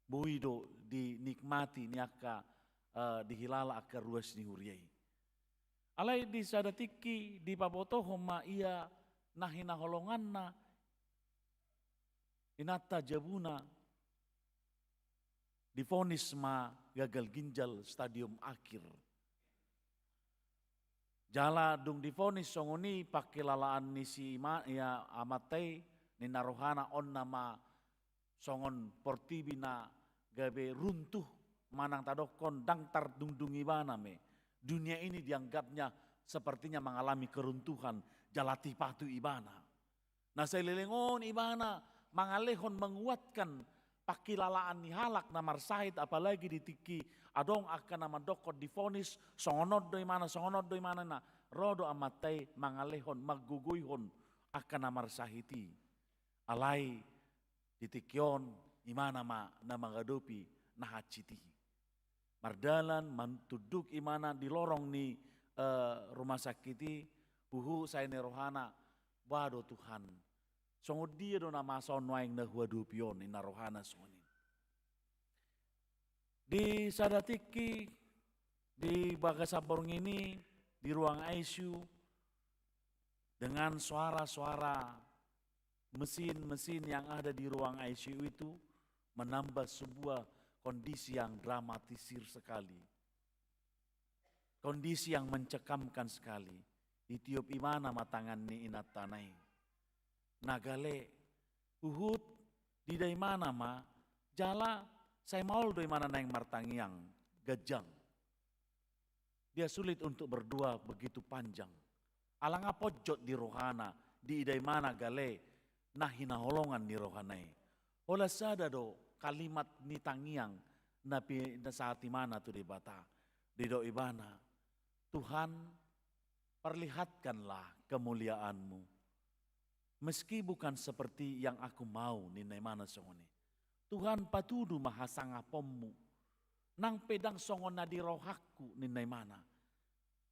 boi do dinikmati ni angka, eh, dihilala angka ruas ni huria i. Alai di sada tingki dipabotohon ma ia na hinaholonganna inanta jabuna divonis ma gagal ginjal stadium akhir. Jala dung divonis songon i pangkilalaan ni si ima-, ia amanta i, ninna rohana on nama songon portibi na gabe runtuh, manang tadokkon ndang tardungdung ibana me. Dunia ini dianggapnya sepertinya mengalami keruntuhan, jala tipatu ibana. Na saleleng on ibana mangalehon, menguatkan pangkilalaan ni halak na marsahit, apalagi di tingki adong angka na mandokkon divonis songon on do imana, songon on do imana, na ro do amanta i mangalehon, manggogoihon angka na marsahit i. Alai di tingki on imana ma na mangadopi na hansit i. mardalan, mantunduk ibana di lorong ni, eh, rumah sakit i, huhut sai ninna rohana, "Boha do Tuhan, songon dia do na masa on nuaeng na huadopi on?" ninna rohana songon i. Di sada tingki, di bagasan borngin i, di ruang I C U, dengan suara-suara mesin-mesin yang ada di ruang I C U itu menambah sebuah kondisi yang dramatisir sekali. Kondisi yang mencekamkan sekali. Ditiup ibana ma tangan ni inantana i. Na gale, huhut diida ibana ma, jala sai maol do ibana naeng martangiang ganjang. Dia sulit untuk berdoa begitu panjang. Ala nga ponjot di rohana, diida ibana gale na hinaholongan ni rohana i. Holan sada do kalimat ni tangiang na pinasahat ibana tu Debata. Didok ibana, "Tuhan, perlihatkanlah kemuliaan-Mu. Meski bukan seperti yang aku mau," ninna ibana songon i. "Tuhan, patudu ma hasangapon-Mu. Nang pe ndang songon na di rohangku," ninna ibana.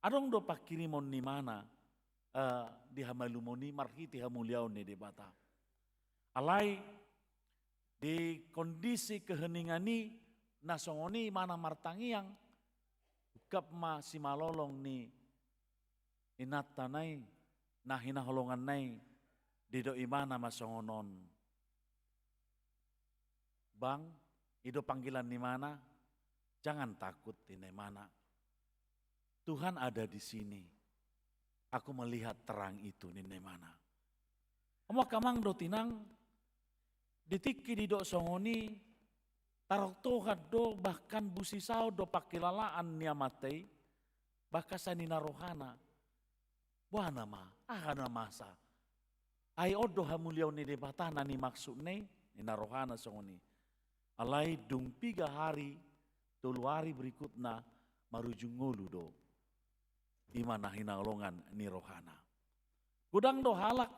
Adong do panghirimon ni ibana, eh, di hamalumon i marhite hamuliaon ni Debata. Alai di kondisi keheningan i, na songon i ibana martangiang, ungkap ma simalolong ni inantana i, na hinaholonganna i, didok ibana ma songon on, "Bang," i do panggilan ni ibana, "jangan takut," ninna ibana. "Tuhan ada di sini. Aku melihat terang itu," ninna ibana. Hamu angka amang dohot inang, di tingki didok songon i, tarongtohan do, bahkan busisaon do pangkilalaan ni amanta i, bahkan sai ninna rohana, "Boha nama, aha na masa? Ai on do hamuliaon ni Debata na nimaksudna i," ninna rohana songon i. Alai dung piga hari, tolu hari berikutna, marujung ngolu do. I ma na hinaholongan ni rohana. Godang do halak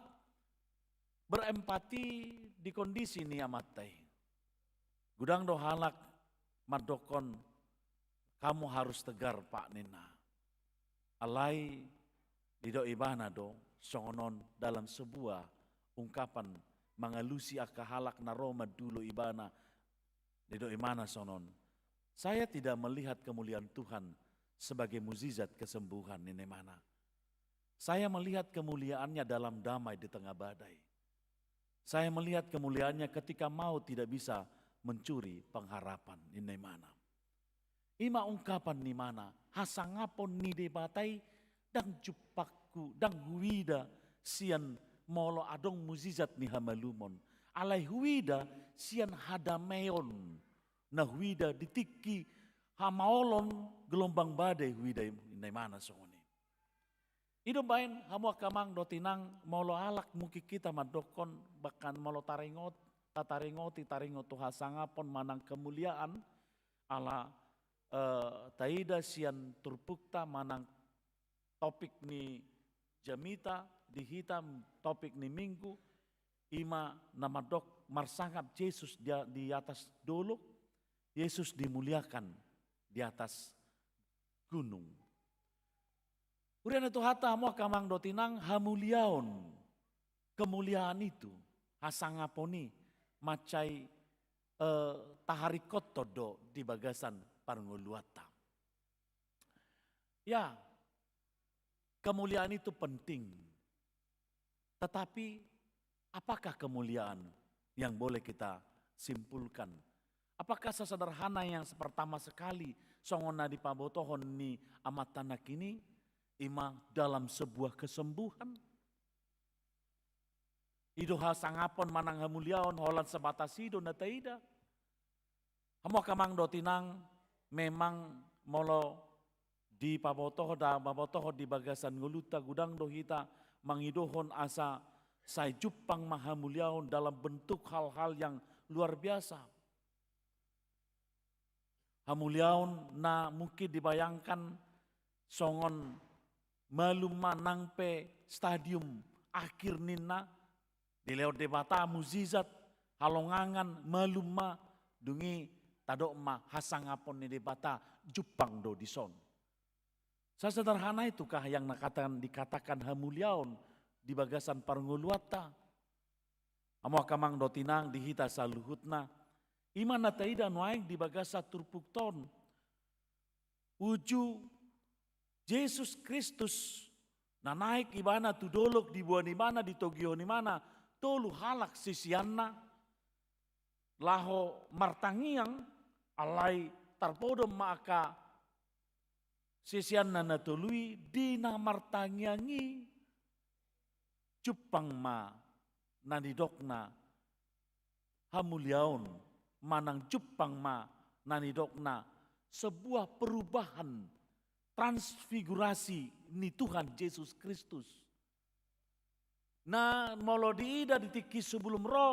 berempati di kondisi ni amanta i. Godang do halak mandokkon, "Kamu harus tegar, Pak," ninna. Alai didok ibana do songon on dalam sebuah ungkapan mangalusi angka halak na ro mandulo ibana, didok ibana songon on, "Saya tidak melihat kemuliaan Tuhan sebagai mujizat kesembuhan," ninna ibana. "Saya melihat kemuliaannya dalam damai di tengah badai. Saya melihat kemuliaannya ketika maut tidak bisa mencuri pengharapan," ninna ibana. I ma ungkapan ni ibana, hasangapon ni Debata i ndang jumpangku, ndang huida sian molo adong mujizat ni hamalumon. Alai huida sian hadameon na huida di tingki hamaolon gelombang badai huida i, ninna ibana songon i. I do umbaen hamu angka amang dohot inang, molo halak mungkin hita mandokkon, bahkan molo taringot, tataringoti, taringot tu hasangapon manang kemuliaan, ala, eh, taida sian turpukta manang topik ni jamita di hita, topik ni minggu, i ma na mandok marsangap Jesus di, di atas dolok, Yesus dimuliakan di atas gunung. Huria ni Tuhanta, hamu angka amang dohot inang, hamuliaon, kemuliaan itu, hasangapon i, mansai, eh, taharingkothon do di bagasan parngoluanta. Ya, kemuliaan itu penting. Tetapi, apakah kemuliaan yang boleh kita simpulkan? Apakah sesederhana yang pertama sekali songon na dipabotohon ni amanta nangkin i, i ma dalam sebuah kesembuhan? I do hasangapon manang hamuliaon holan sebatas i do na taida. Hamu angka amang dohot inang, memang molo dipabotohon, da, pabotohon di bagasan ngolunta, godang do hita mangidohon asa sai jumpang ma hamuliaon dalam bentuk hal-hal yang luar biasa. Hamuliaon na mungkin dibayangkan songon malum ma nang pe stadium akhir ninna, dilehon Debata mujizat, halongangan, malum ma, dung i Tadok ma hasangapon ni Debata jumpang do dison. Sasederhana itukah yang nakatan dikatakan hamuliaon di bagasan parngoluanta? Hamu angka amang dohot inang, di hita saluhutna, i ma na taida nuaeng di bagasan turpukta on. Uju Jesus Kristus na naek ibana tu dolok, diboan ibana, ditogihon ibana tolu halak siseanna laho martangiang, alai tarpodom ma angka siseanna na tolu i. Di na martangiang i jumpang ma na nidokna hamuliaon, manang jumpang ma na nidokna sebuah perubahan, transfigurasi ni Tuhan Jesus Kristus. Na molo diida di tingki sebelum ro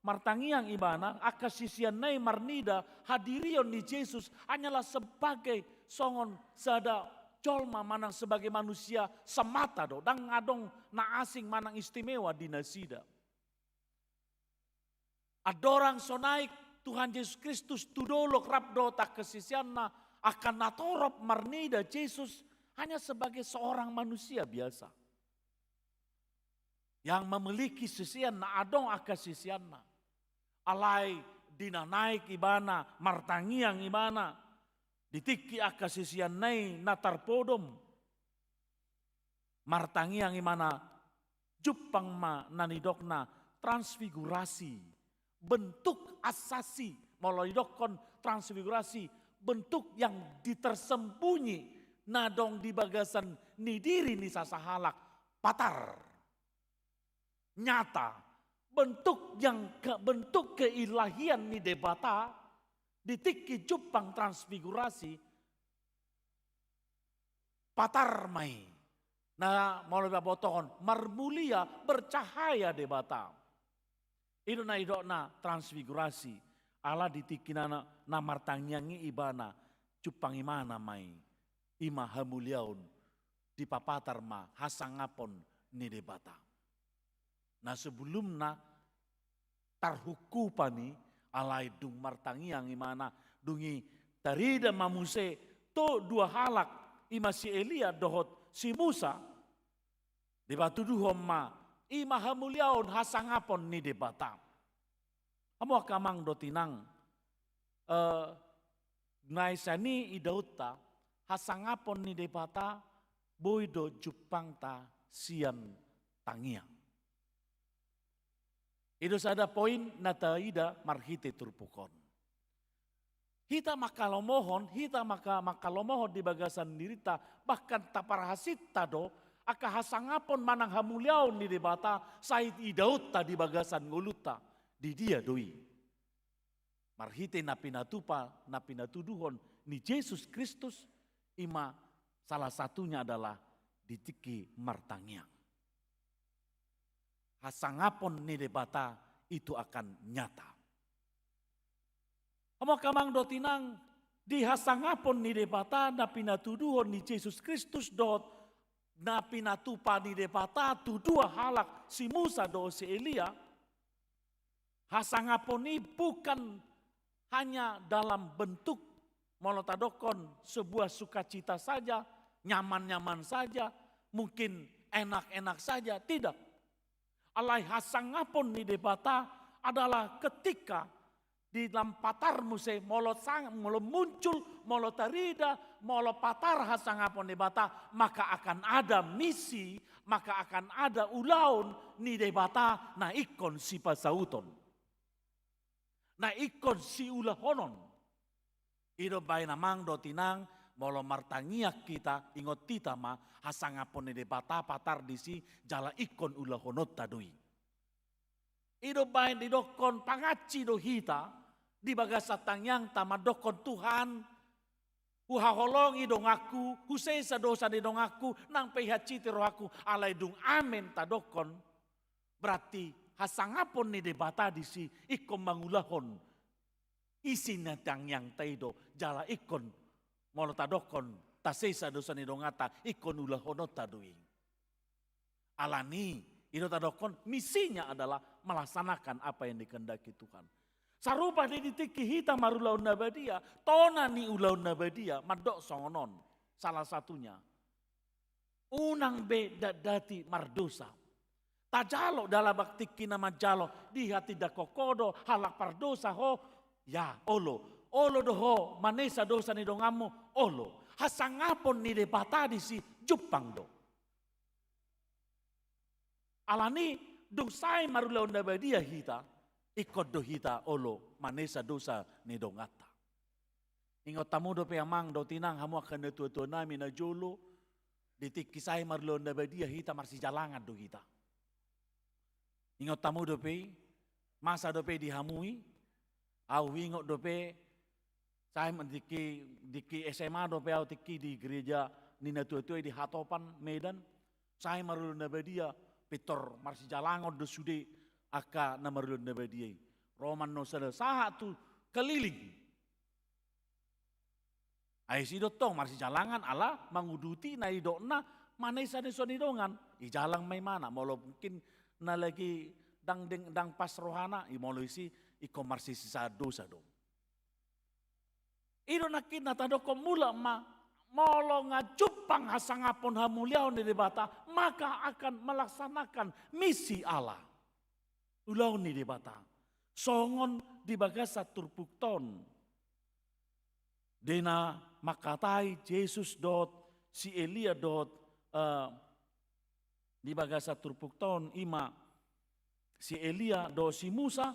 martangiang ibana, angka siseanna i marnida hadirion ni Jesus hanyalah sebagai songon sada jolma manang sebagai manusia semata do, ndang adong na asing manang istimewa di nasida. Andorang so naek Tuhan Jesus Kristus tu dolok rap dohot angka siseanna, angka natorop marnida Jesus hanya sebagai seorang manusia biasa yang memiliki sisean, na adong angka siseanna. Alai di na naek ibana, martangiang ibana di tingki angka siseanna i na tarpodom, martangiang ibana, jumpang ma na nidokna transfigurasi, bentuk asasi. Molo didokkon transfigurasi, bentuk yang ditersembunyi na adong di bagasan ni diri ni sasahalak, patar, nyata, bentuk yang ke, bentuk keilahian ni Debata di tingki jumpang transfigurasi, patar ma i. Na molo dipabotohon, marmulia, bercahaya Debata. I do na nidokna transfigurasi, ala di tingki na, na martangiang i ibana, jumpang ibana ma i. I ma hamuliaon, dipapatar ma hasangapon ni Debata. Na sebelumna tarhungkupan i, alai dung martangiang ibana, dung i tarida ma muse tu dua halak, i ma si Elia dohot si Musa, dipatuduhon ma, i ma hamuliaon hasangapon ni Debata. Hamu angka amang dohot inang, eh, na sian i idaonta, hasangapon ni Debata boi do jumpangta sian tangiang. I do sada poin na taida marhite turpuk on. Hita mangkalomohon, hita mangka-, mangkalomohon di bagasan dirinta, bahkan taparhasinta do angka hasangapon manang hamuliaon ni Debata sai idaonta di bagasan ngolunta. Di dia do i? Marhite na pinatupa, na pinatuduhon ni Jesus Kristus, i ma salah satunya adalah di tingki martangiang. Hasangapon ni Debata itu akan nyata. Hamu angka amang dohot inang, di hasangapon ni Debata na pinatuduhon ni Jesus Kristus dohot na pinatupa ni Debata tu dua halak, si Musa dohot si Elia, hasangapon i bukan hanya dalam bentuk, molo tadokkon, sebuah sukacita saja, nyaman-nyaman saja, mungkin enak-enak saja, tidak. Alai hasangapon ni Debata adalah ketika di dalam patar muse, molo sang-, molo muncul, molo tarida, molo patar hasangapon ni Debata, maka akan ada misi, maka akan ada ulaon ni Debata na ingkon sipasauton, na ingkon siulahonon. I do umbahen amang dohot inang, molo martangiang hita, ingot hita ma, hasangapon ni Debata patar disi jala ingkon ulahononta do i. I do umbahen didokkon pangansi do hita di bagasan tangiangta mandokkon, Tuhan, huhaholongi donganku, husesa dosa ni donganku, nang pe ihansihiti rohangku, alai dung amen tadokkon, berarti hasangapon ni Debata disi ingkon mangulahon isi ni tangiangta i do, jala ingkon, molo tadokkon, tasesa dosa ni donganta, ingkon ulahononta do i. Alani i do tadokkon, misinya adalah melaksanakan apa yang dikehendaki Tuhan. Sarupa do i di tingki hita marulaon na badia, tona ni ulaon na badia mandok songon on. Salah satunya, unang be datdati mardosa. Tajalo dalan bakti na manjalo, dihatindangkon ho do halak pardosa ho, ya, olo. Olo do ho manesa dosa ni donganmu, olo. Hasangapon ni Debata disi jumpang do. Alani dung sae marulaon na badia hita, ingkon do hita olo manesa dosa ni donganta. Ingot hamu dope amang dohot inang, hamu angka natuatua nami na jolo, di tingki sae marulaon na badia hita marsijalangan do hita. Ingot hamu dope i, masa dope di hamu i, au ingot dope, sae ma-, tingki, tingki S M A dope au tingki di gereja ni natuatua i di Hatopan, Medan, sae marulaon na badia, pintor marsijalangan do sude angka na marulaon na badia i. Ro ma annon sada sahat tu Kaliling. Ai sidok tong marsijalangan ala manguduti na nidokna manesa dosa ni dongan. Ijalang ma ibana, molo mungkin na lagi ndang deng-, ndang pas rohana, i molo isi ingkon marsisesaan dosa do. I do nangkin na tadokkon, mulak ma, molo nga jumpang hasangapon hamuliaon ni Debata, maka akan melaksanakan misi Allah. Ulaon ni Debata. Songon di bagasan turpukta on. Di na mangkatai Jesus dohot si Elia dohot, eh, di bagasan turpukta on i ma si Elia dohot si Musa,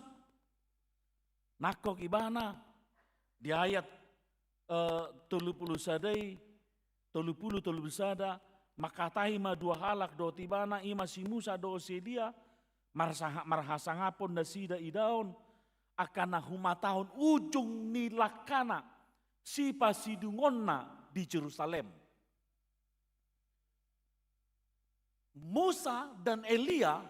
nangkok ibana di ayat, eh, tolu pulu sada i, tolu pulu, tolu pulu sada, mangkatai ma dua halak dohot ibana, i ma si Musa dohot si Elia, marsaha-, marhasangapon nasida idaon, angka na humatahon ujung ni langkana, sipasidungonna di Jerusalem. Musa dan Elia,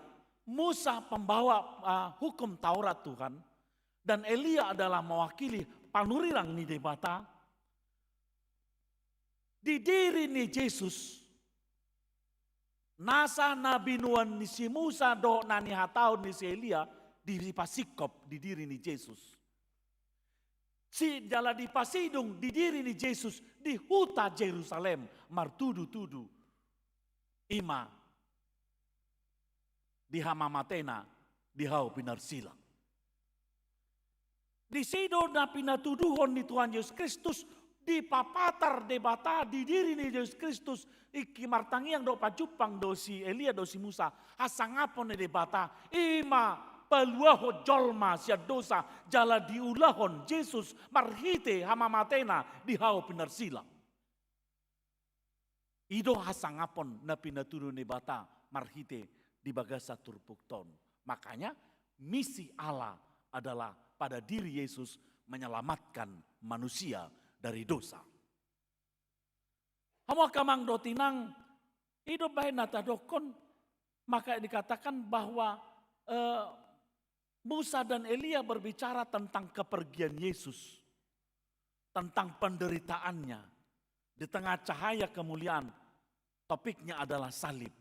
Musa pembawa, ah, hukum Taurat Tuhan, dan Elia adalah mewakili panurirang ni Debata. Di diri ni Jesus, nasa na binoan ni si Musa dohot na nihatahon ni si Elia, dipasingkop di diri ni Jesus. Si jala dipasidung di diri ni Jesus di huta Jerusalem, martudutudu i ma di hamamatena di hau pinarsilang. Disi do na pinatuduhon ni Tuhan Jesus Kristus, dipapatar Debata di diri ni Jesus Kristus, tingki martangiang dohot pajumpang do si Elia dohot si Musa, hasangapon ni Debata, i ma paluahon jolma sian dosa, jala diulahon Jesus marhite hamamatena di hau pinarsilang. I do hasangapon na pinatuduhon Debata marhite di bagasan turpukta on. Makanya, misi Allah adalah pada diri Yesus menyelamatkan manusia dari dosa. Hamu angka amang dohot inang, i do bahen na tadokkon, maka dikatakan bahwa, eh, Musa dan Elia berbicara tentang kepergian Yesus, tentang penderitaannya. Di tengah cahaya kemuliaan, topiknya adalah salib.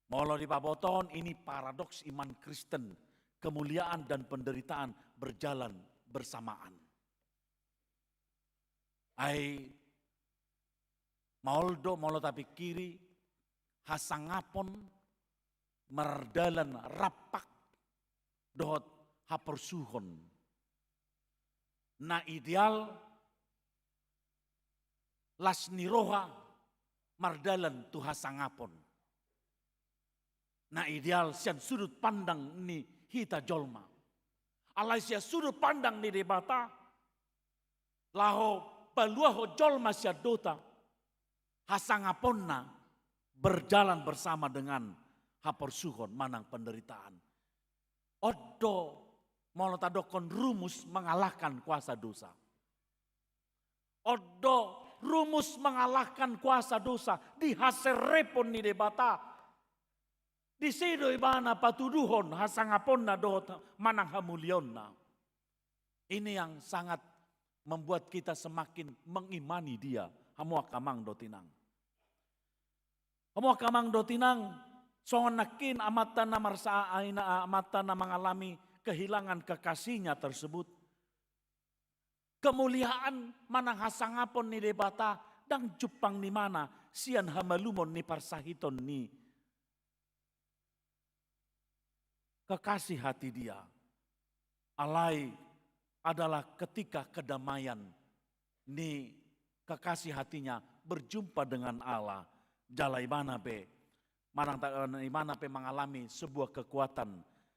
Molo dipabotohon, ini paradoks iman Kristen, kemuliaan dan penderitaan berjalan bersamaan. Ai maol do molo tapingkiri hasangapon mardalan rampak dohot haporsuhon. Na ideal las ni roha mardalan tu hasangapon. Na ideal sian sudut pandang ni hita jolma. Alai sian sudut pandang ni Debata, laho paluahon jolma sian dosa, hasangaponna berjalan bersama dengan haporsuhon manang penderitaan. On do molo tadokkon rumus mengalahkan kuasa dosa. On do rumus mengalahkan kuasa dosa, dihaserepon ni Debata. Disi do ibana patuduhon hasangaponna dohot manang hamuliaonna. Ini yang sangat membuat kita semakin mengimani Dia, hamu angka amang dohot inang. Hamu angka amang dohot inang, songon nangkin amanta na marsa-, aina, amanta na mangalami kehilangan kekasihnya tersebut. Kemuliaan manang hasangapon ni Debata ndang jumpang ni mana sian hamalumon ni parsahiton ni kekasih hati dia. Alai adalah ketika kedamaian ni kekasih hatinya berjumpa dengan Allah. Jala ibana pe, manang ta-, ibana pe mengalami sebuah kekuatan.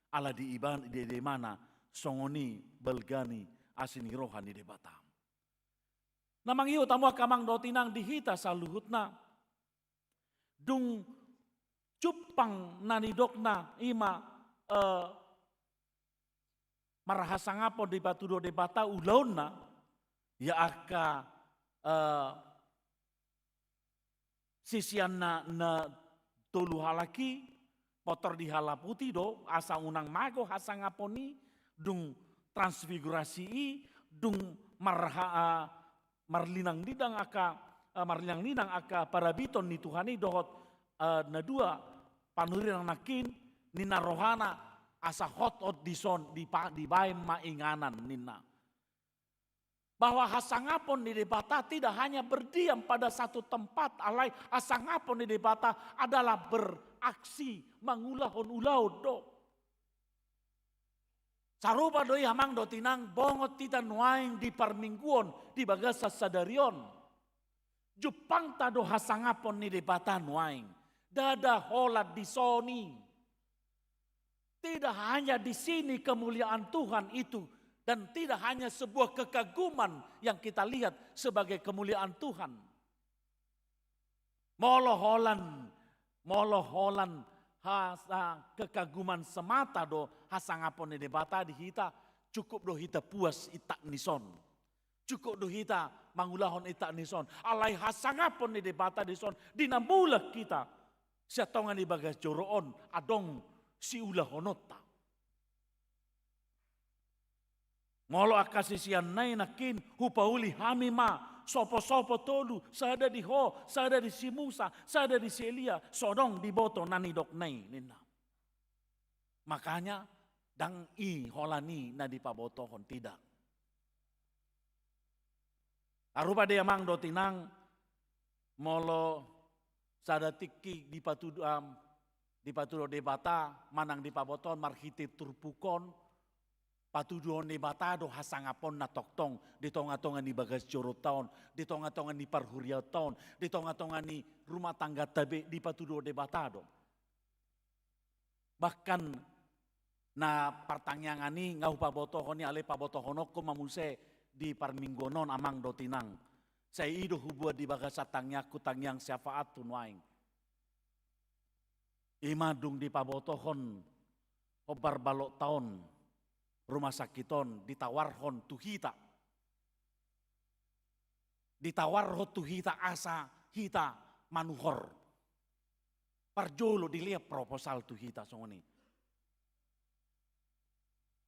Ala di iban-, di, di mana songon i balga ni asi ni roha ni Debata. Na mangihut hamu angka amang dohot inang di hita saluhutna. Dung jumpang na nidokna i ma, eh, marhasangapon dipatudu Debata ulaonna, ia angka, eh, siseanna na tolu halak i, potor dihalaputi do, asa unang mago hasangapon i, dung transfigurasi i, dung marha-, eh, marlinang-linang angka, eh, marlinang-linang angka parabiton ni Tuhan i dohot, eh, na dua panurirang nangkin, ninna rohana asa hot-hot dison dipa-, dibaen ma inganan ninna. Bahwa hasangapon ni Debata tidak hanya berdiam pada satu tempat, alai hasangapon ni Debata adalah beraksi mangulahon ulaon do. Sarupa do i amang dohot inang bongot hita nuaeng di parmingguon di bagasan sadari on. Jumpangta do hasangapon ni Debata nuaeng. Ndada holan dison i. Tidak hanya di sini kemuliaan Tuhan itu, dan tidak hanya sebuah kekaguman yang kita lihat sebagai kemuliaan Tuhan. Molo holan, molo holan hasa kekaguman semata do hasangapon ni Debata di hita, cukup do hita puas intak ni son. Cukup do hita mangulahon intak ni son. Alai hasangapon ni Debata di son, di na mulak hita sian tonga ni bagas joro on adong siulahononta. Molo angka siseanna i nangkin, hupauli hami ma sopo-sopo tolu, sada di ho, sada di si Musa, sada di si Elia, so adong diboto na nidokna i ninna. Makanya ndang i holan i na dipabotohon, tidak. Sarupa do i amang dohot inang, molo sada tingki dipatudu, am, dipatudu Debata manang dipabotohon marhite turpuk on, patuduhon Debata do hasangaponna tongtong di tonga-tonga ni bagas joronta on, di tonga-tonga ni parhuriaonta on, di tonga-tonga ni rumah tangganta be dipatuduhon Debata do. Bahkan na partangiangan i nga hupabotohon i, alai pabotohononku ma muse di parmingguon on amang dohot inang. Sai i do hubuat di bagasan tangiangku, tangiang syafaathu nuaeng. I ma dung dipabotohon hombar balokta on, rumah sakit on, ditawarhon tu hita. Ditawarhon tu hita asa hita manuhor. Parjolo dilehon proposal tu hita songon i.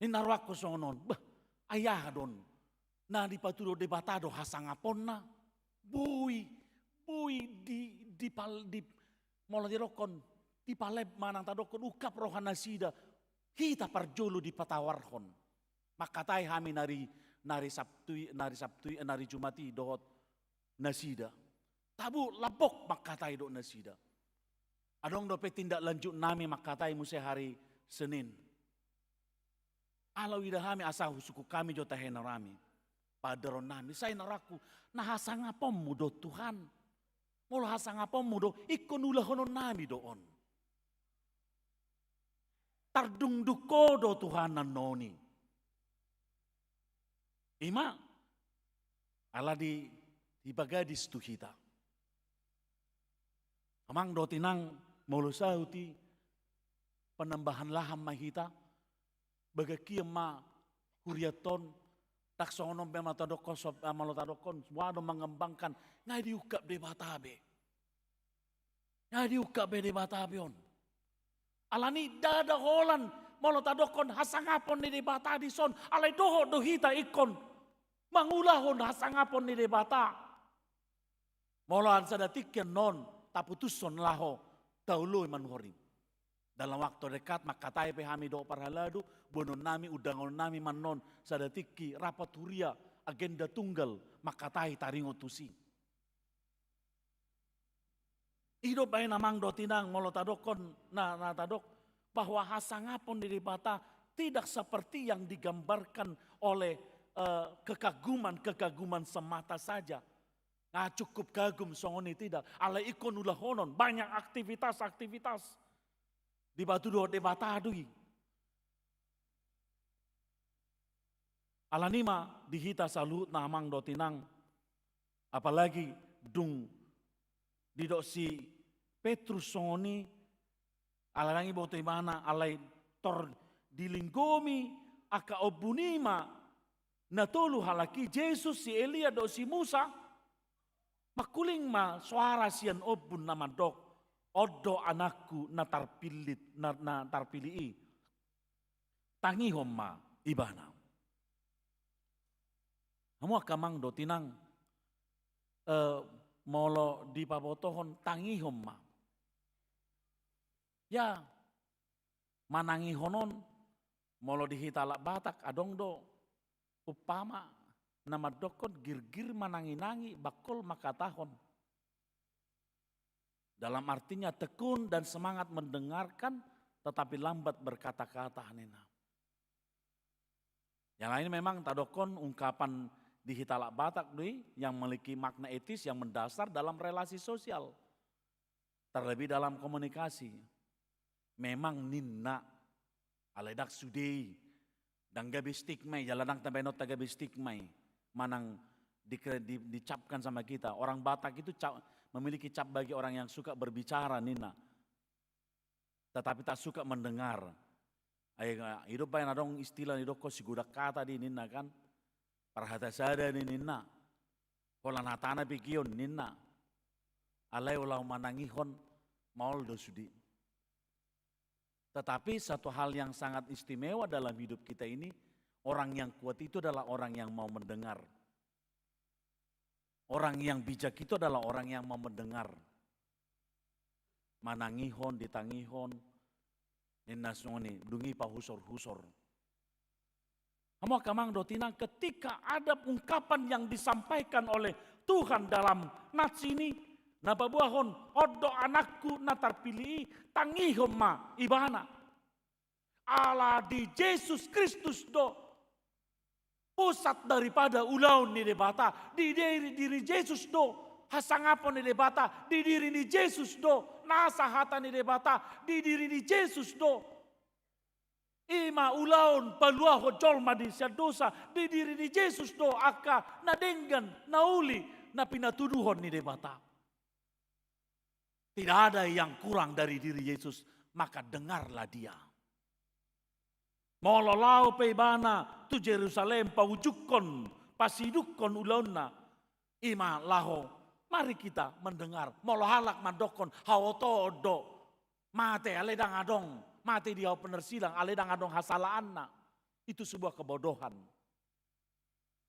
Ninna rohangku songon on, bah, ai aha do on? Na dipatudu Debata do hasangaponna. Boi, boi di, di pal-, di, molo didokkon, dipalep manang tadokkon ungkap rohanasida. Hita parjolo dipatawarhon. Mangkatai hami nari, nari Sabtu i, nari Sabtu i, nari Jumat i dohot nasida. Tabo lambok mangkatai dohot nasida. Adong dope tindak lanjut nami mangkatai muse hari Senin. Ala huida hami asa husungkun hami jo tahe na rohami. Padaron nami, sai na rohangku, na hasangaponmu do Tuhan. Molo hasangaponmu do, ingkon ulahonon nami do on. Tardungdung Ho do Tuhan annon i. I ma, ala di, dipagadis tu hita. Amang dohot inang, molo saut i, penambahan lahan ma hita, bagak hian ma hurianta on, tak songon on pe molo tadokkon, so-, molo tadokkon, boha do mangembangkan, nga diungkap Debata be. Nga diungkap be Debata be on. Alani ndada holan, molo tadokkon hasangapon ni Debata dison, alai dohot do hita ingkon mangulahon hasangapon ni Debata. Molo an sada tingki annon, taputushon laho taoloi manuhor i. Dalam waktu dekat mangkatai pe hami dohot parhalado, boanonnami, undanganonnami ma annon sada tingki rapat huria, agenda tunggal, mangkatai taringot tusi. I do baen amang dohot inang, molo tadokkon, na, na tadok, bahwa hasangapon ni Debata tidak seperti yang digambarkan oleh, eh, kekaguman-kekaguman semata saja. Nah, cukup kagum songon i, tidak. Alai ingkon ulahonon, banyak aktivitas-aktivitas dipatudu dohot Debata do i. Alani i ma di hita saluhutna amang dohot inang, apalagi dung didok si Petrus songon i, alai ndang diboto ibana, alai tor dilinggomi angka ombun i ma na tolu halak i, Jesus, si Elia dohot si Musa. Mangkuling ma soara sian ombun na mandok, on do anakku na tarpillit, na, na tarpilih i. Tangihon ma ibana. Hamu angka amang dohot inang, eh, molo dipabotohon tangihon ma. Ya, manangihon on, molo di hita halak Batak, adong do umpama na mandokkon girgir manangi-nangi, bangkol mangkatahon. Dalam artinya tekun dan semangat mendengarkan, tetapi lambat berkata-kata, ninna. Yang lain memang tadokkon ungkapan di hita halak Batak do i yang memiliki makna etis yang mendasar dalam relasi sosial. Terlebih dalam komunikasi. Memang ninna, alai ndang sude i, ndang gabe stigma i, jala ndang tabaen on tagabe stigma i. Manang di, di, dicapkan sama kita. Orang Batak itu cap, memiliki cap bagi orang yang suka berbicara, ninna. Tetapi tak suka mendengar. Ai, i do baen adong istilah na didokkon sigodang hata do i ninna kan. Parhata sada do i ninna. Holan hatana pe giot ninna. Alai olo manangihon, maol do sude. Tetapi satu hal yang sangat istimewa dalam hidup kita ini, orang yang kuat itu adalah orang yang mau mendengar. Orang yang bijak itu adalah orang yang mau mendengar. Manangihon, ditangihon, ninna songon i, dung i pahusor-husor. Hamu angka amang dohot inang, ketika ada ungkapan yang disampaikan oleh Tuhan dalam nats ini, na paboahon, on do anakku na tarpilih i, tangihon ma ibana. Ala di Jesus Kristus do pusat daripada ulaon ni Debata, di diri, diri Jesus do hasangapon ni Debata, di diri ni Jesus do nasa hata ni Debata, di diri ni Jesus do. I ma ulaon paluahon jolma di sian dosa, di diri ni Jesus do angka na denggan, na uli, na pinatuduhon ni Debata. Tidak ada yang kurang dari diri Yesus, maka dengarlah dia. Molo laho pe ibana tu Jerusalem, paujungkon, pasidukkon ulaonna, i ma laho, mari kita mendengar. Molo halak mandokkon, haotoon do, mate, alai ndang adong, mate di hau penersilang, alai ndang adong hasalaanna. Itu sebuah kebodohan.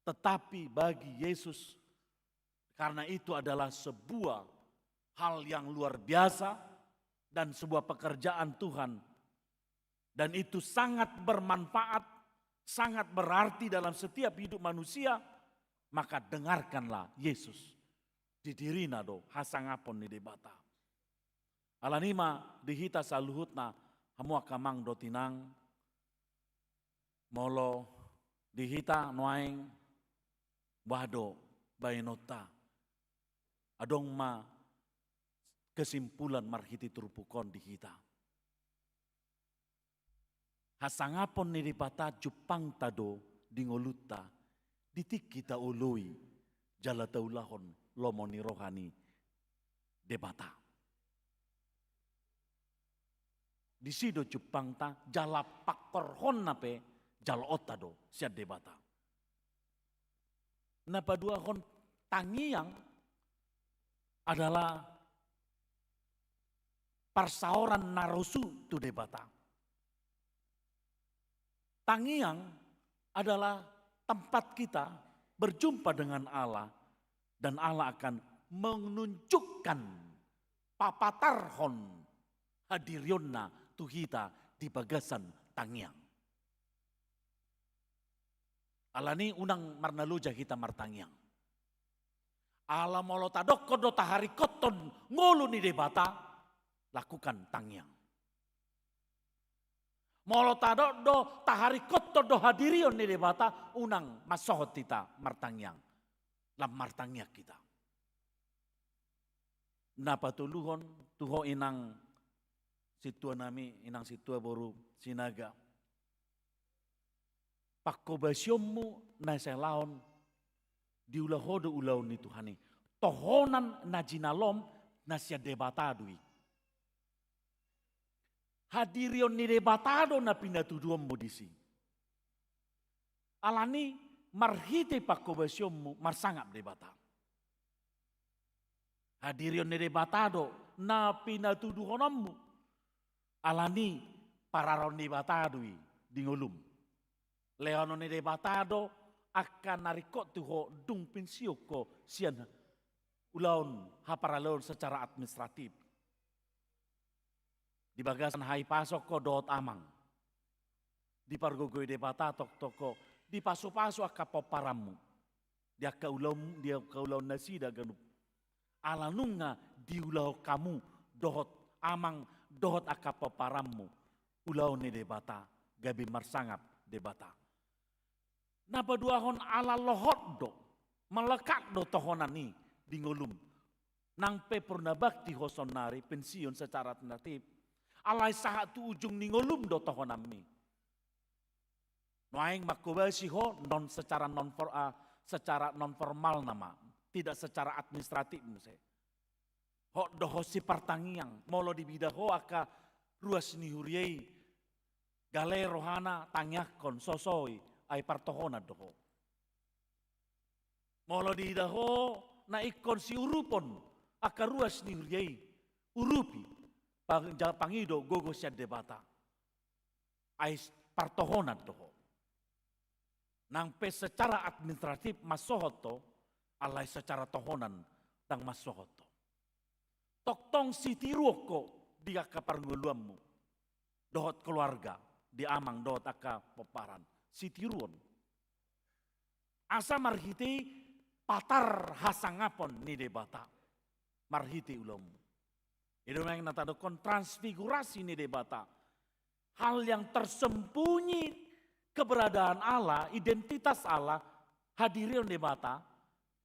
Tetapi bagi Yesus, karena itu adalah sebuah hal yang luar biasa dan sebuah pekerjaan Tuhan, dan itu sangat bermanfaat, sangat berarti dalam setiap hidup manusia, maka dengarkanlah Yesus. Di dirina do hasangapon ni Debata. Alani i ma di hita saluhutna, hamu angka amang dohot inang, molo di hita nuaeng, boha do baenonta? Adong ma kesimpulan marhite turpuk on di hita. Hasangapon ni Debata jumpangta do di ngolunta, di tingki taoloi jala taulahon lomo ni roha ni Debata. Disi do jumpangta, jala pangkorhonna pe jaloonta do sian Debata. Na paduahon, tangiang adalah parsaoran na rosu tu Debata. Tangiang adalah tempat kita berjumpa dengan Allah, dan Allah akan menunjukkan, papatarhon hadirionna tu hita di bagasan tangiang. Alani unang marnaloja hita martangiang. Ala molo tadokkon do taharingkothon ngolu ni Debata, lakukan tangiang. Molo tadok do taharingkothon do hadirion ni Debata, unang mansohot hita martangiang. Lam martangiang hita. Na patoluhon tu ho inang sintua nami, inang sintua boru Sinaga. Pangkobasionmu na sai laon diula ho do ulaon ni Tuhan i. Tohonan na jinalom na sian Debata do i. Hadirion ni Debata do na pinatuduhonmu disi. Alani marhite pangkobasionmu marsangap Debata. Hadirion ni Debata do na pinatuduhononmu. Alani pararaon ni Debata do i di ngolum. Lehonon ni Debata do angka na ringkot tu ho dung pensiun ho sian ulaon haparaleon secara administratif. Di bagasan hahipason ho dohot amang. Dipargogoi Debata tongtong ho, dipasupasu angka pomparanmu. Di angka ulaon, di angka ulaon nasida ganup. Ala nunga diulahon hamu dohot amang, dohot angka pomparanmu. Ulaon ni Debata, gabe marsangap Debata. Na paduahon ala lohot do, melekat do tohonan i di ngolum. Nang pe purna bakti ho saonari pensiun secara administratif. Alai sahat tu ujung ni ngolum do tohonanmi. Nuaeng mangkobasi ho non secara non for, ah, secara non formal nama, tidak secara administratif muse. Hot do ho sipartangiang, molo diida ho angka ruas ni huria i, gale rohana tangiangkon sosoi, ai partohonan do ho. Molo diida ho na ingkon siurupon angka ruas ni huria i, urupi, pang-, ja-, pangido gogo sian Debata. Ai s-, partohonan do ho. Nang pe secara administratif mansohot ho, alai secara tohonan ndang mansohot ho. Tongtong sitiruon ho di angka parngoluanmu. Dohot keluarga, di amang dohot angka pomparan. Sitiruon. Asa marhite patar hasangapon ni Debata. Marhite ulaonmu. I do nuaeng na tadokkon transfigurasi ni Debata. Hal yang tersembunyi keberadaan Allah, identitas Allah, hadirion Debata,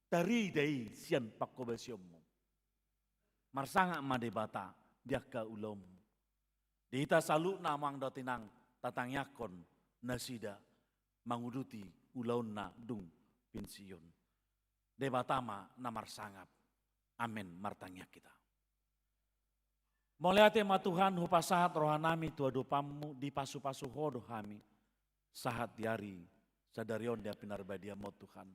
tarida i sian pangkobasionmu. Marsangap ma Debata di angka ulaonmu. Di hita saluhutna amang dohot inang tatangiangkon nasida manguduti ulaonna dung pensiun. Debata ma na marsangap. Amen. Martangiang hita. Mauliate ma Tuhan, hupasahat rohanami tu adopanmu, dipasupasu ho do hami sahat di ari sadari on di Pinarbadiamon Tuhan.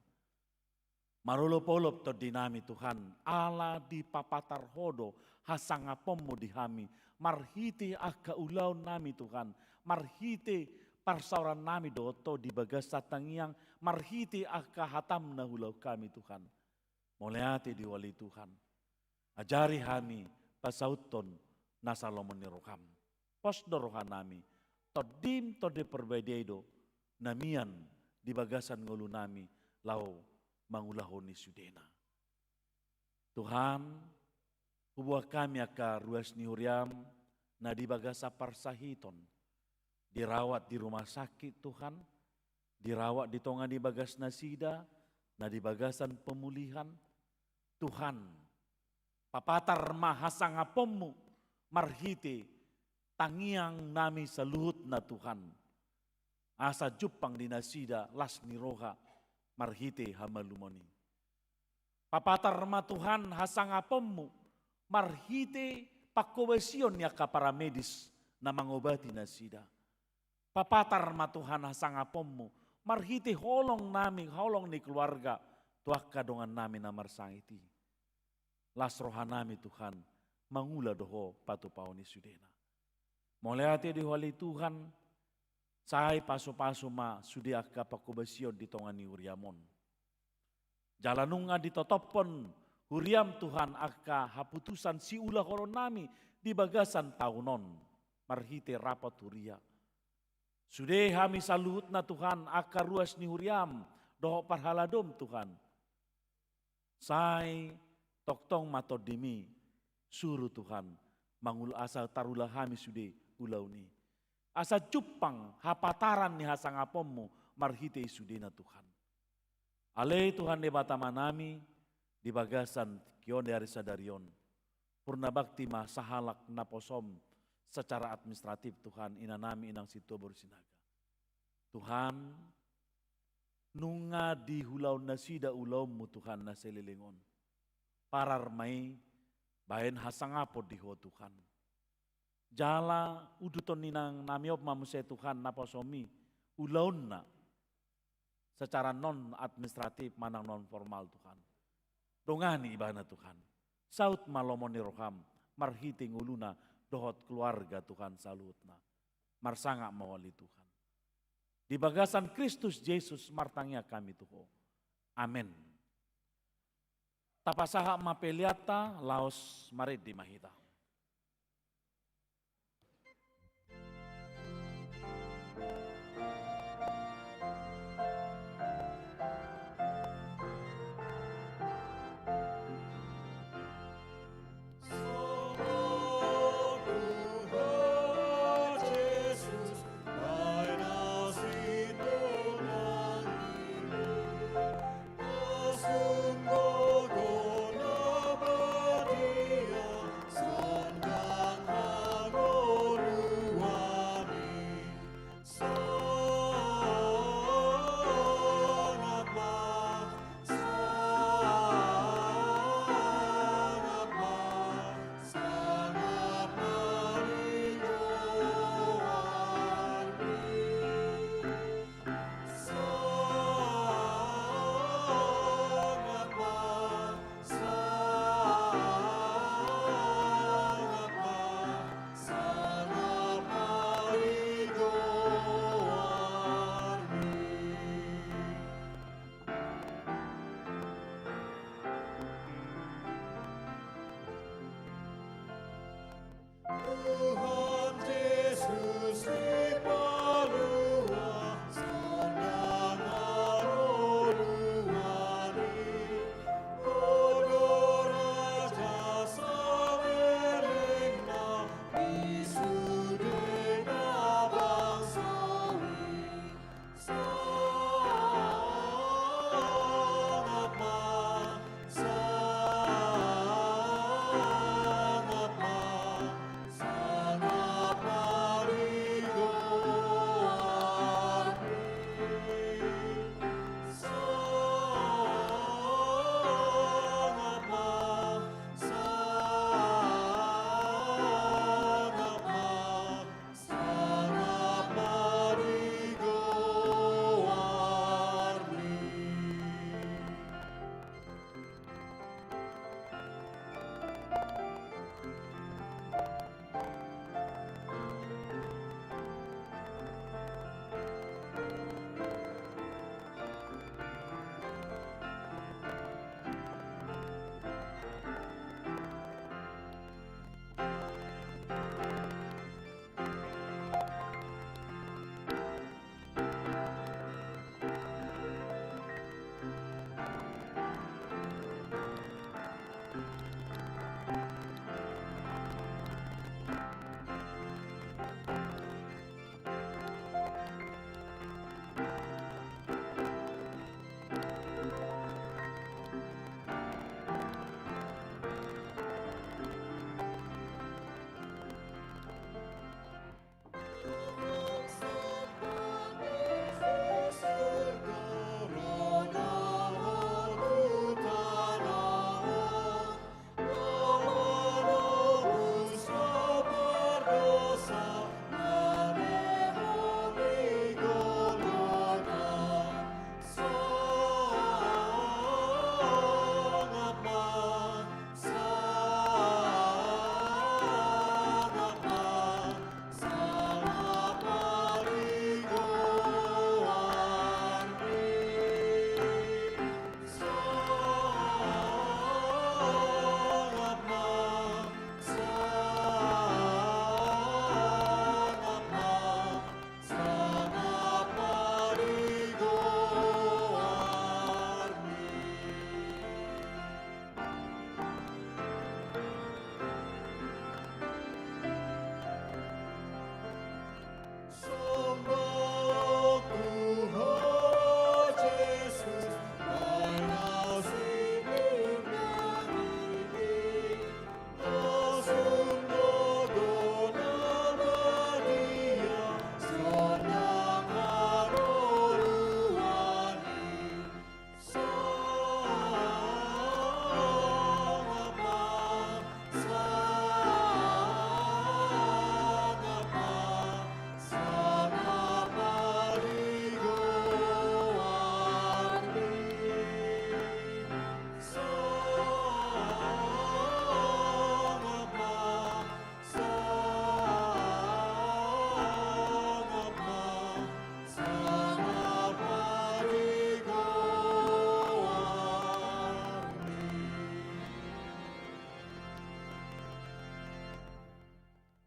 Marolopolop tondinami Tuhan, ala dipapatar ho do hasangaponmu di hami, marhite angka ulaonnami Tuhan, marhite parsaorannami dohot ho di bagasan tangiang, marhite angka hatam na huulahon hami Tuhan. Mauliate di huali Tuhan. Ajari hami pasauthon na salomo ni roham. Pos do rohanami, Tondim Tondi Parbadia i do na mian di bagasan ngolunami laho mangulahon i sudena. Tuhan, huboan hami angka ruas ni huriam na di bagasan parsahiton, dirawat di rumah sakit Tuhan, dirawat di tonga ni bagas nasida, na di bagasan pemulihan. Tuhan, papatar ma hasangaponmu marhite tangiangnami saluhutna Tuhan. Asa jumpang di nasida las ni roha marhite hamalumon i. Papatar ma Tuhan hasangaponmu marhite pangkobasion ni angka paramedis na mangobati nasida. Papatar ma Tuhan hasangaponmu marhite holongnami, holong ni keluarga tu angka dongannami na marsangit i. Las rohanami Tuhan, mangula do ho patupaon i sudena. Mauliate di huali Tuhan, sai pasupasu ma sude angka pangkobasion di tonga ni huriam on. Jala nunga ditotophon huriam Tuhan angka haputusan siulahononnami di bagasan taon on. marhite rapot huria. Sude hami saluhutna Tuhan, angka ruas ni huriaM dohot parhaladoM Tuhan. Sai tongtong ma TondiMi, suru Tuhan, mangul-, asa tarula hami sude ulaon i. Asa jumpang hapataran ni hasangaponMu marhite i sudena Tuhan. Ale Tuhan Debata Amanami, di bagasan tingki on di ari sadari on, purna bakti ma sahalak naposoM secara administratif Tuhan, inanami inang sintua boru Sinaga. Tuhan, nunga diulaon nasida ulaonMu Tuhan na saleleng on. Parar ma i baen hasangapon di Ho Tuhan. Jala uduton ni inangnami on ma muse Tuhan naposoMi ulaonna secara non administratif manang non formal Tuhan. Dongani ibana Tuhan. Saut ma lomo ni rohaM marhite ngoluna dohot keluarga Tuhan saluhutna. Marsangap ma ale Tuhan. Di bagasan Kristus Jesus martangiang hami tu Ho. Amen. Tapasahat ma peleanta, laos marende ma hita.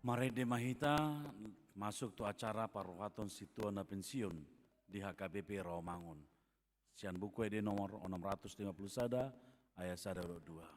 Marende ma hita masuk tu acara parrohaton sintua na pensiun di H K B P Rawamangun. Sian Buku Ende nomor enam ratus lima puluh sada, ayat sada dohot dua.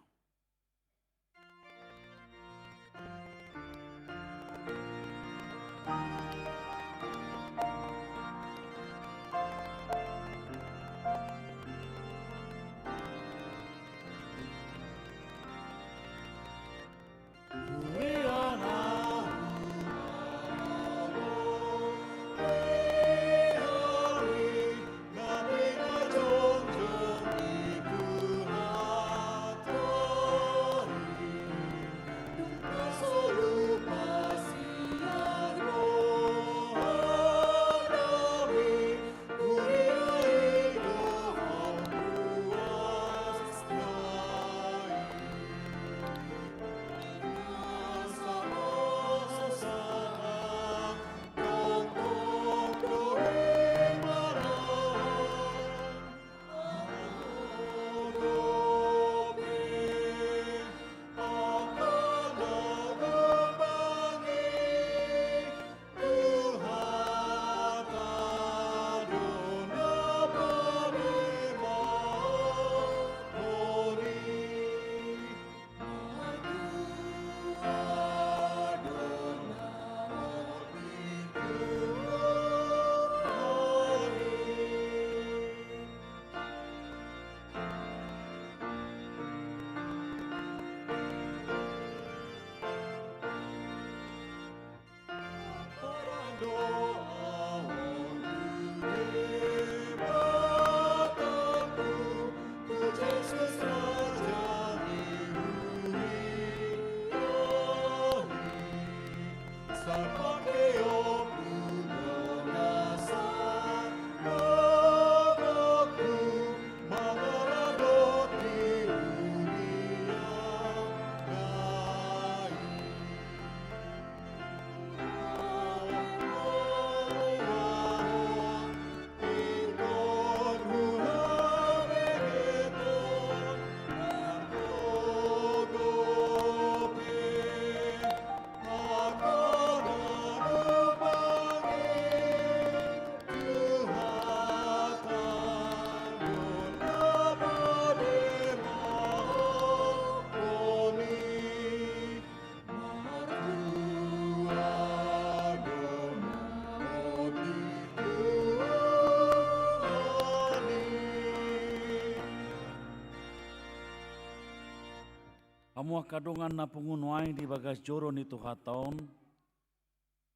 Hamu angka dongan na pungu nuaeng di bagas joro ni Tuhanta on,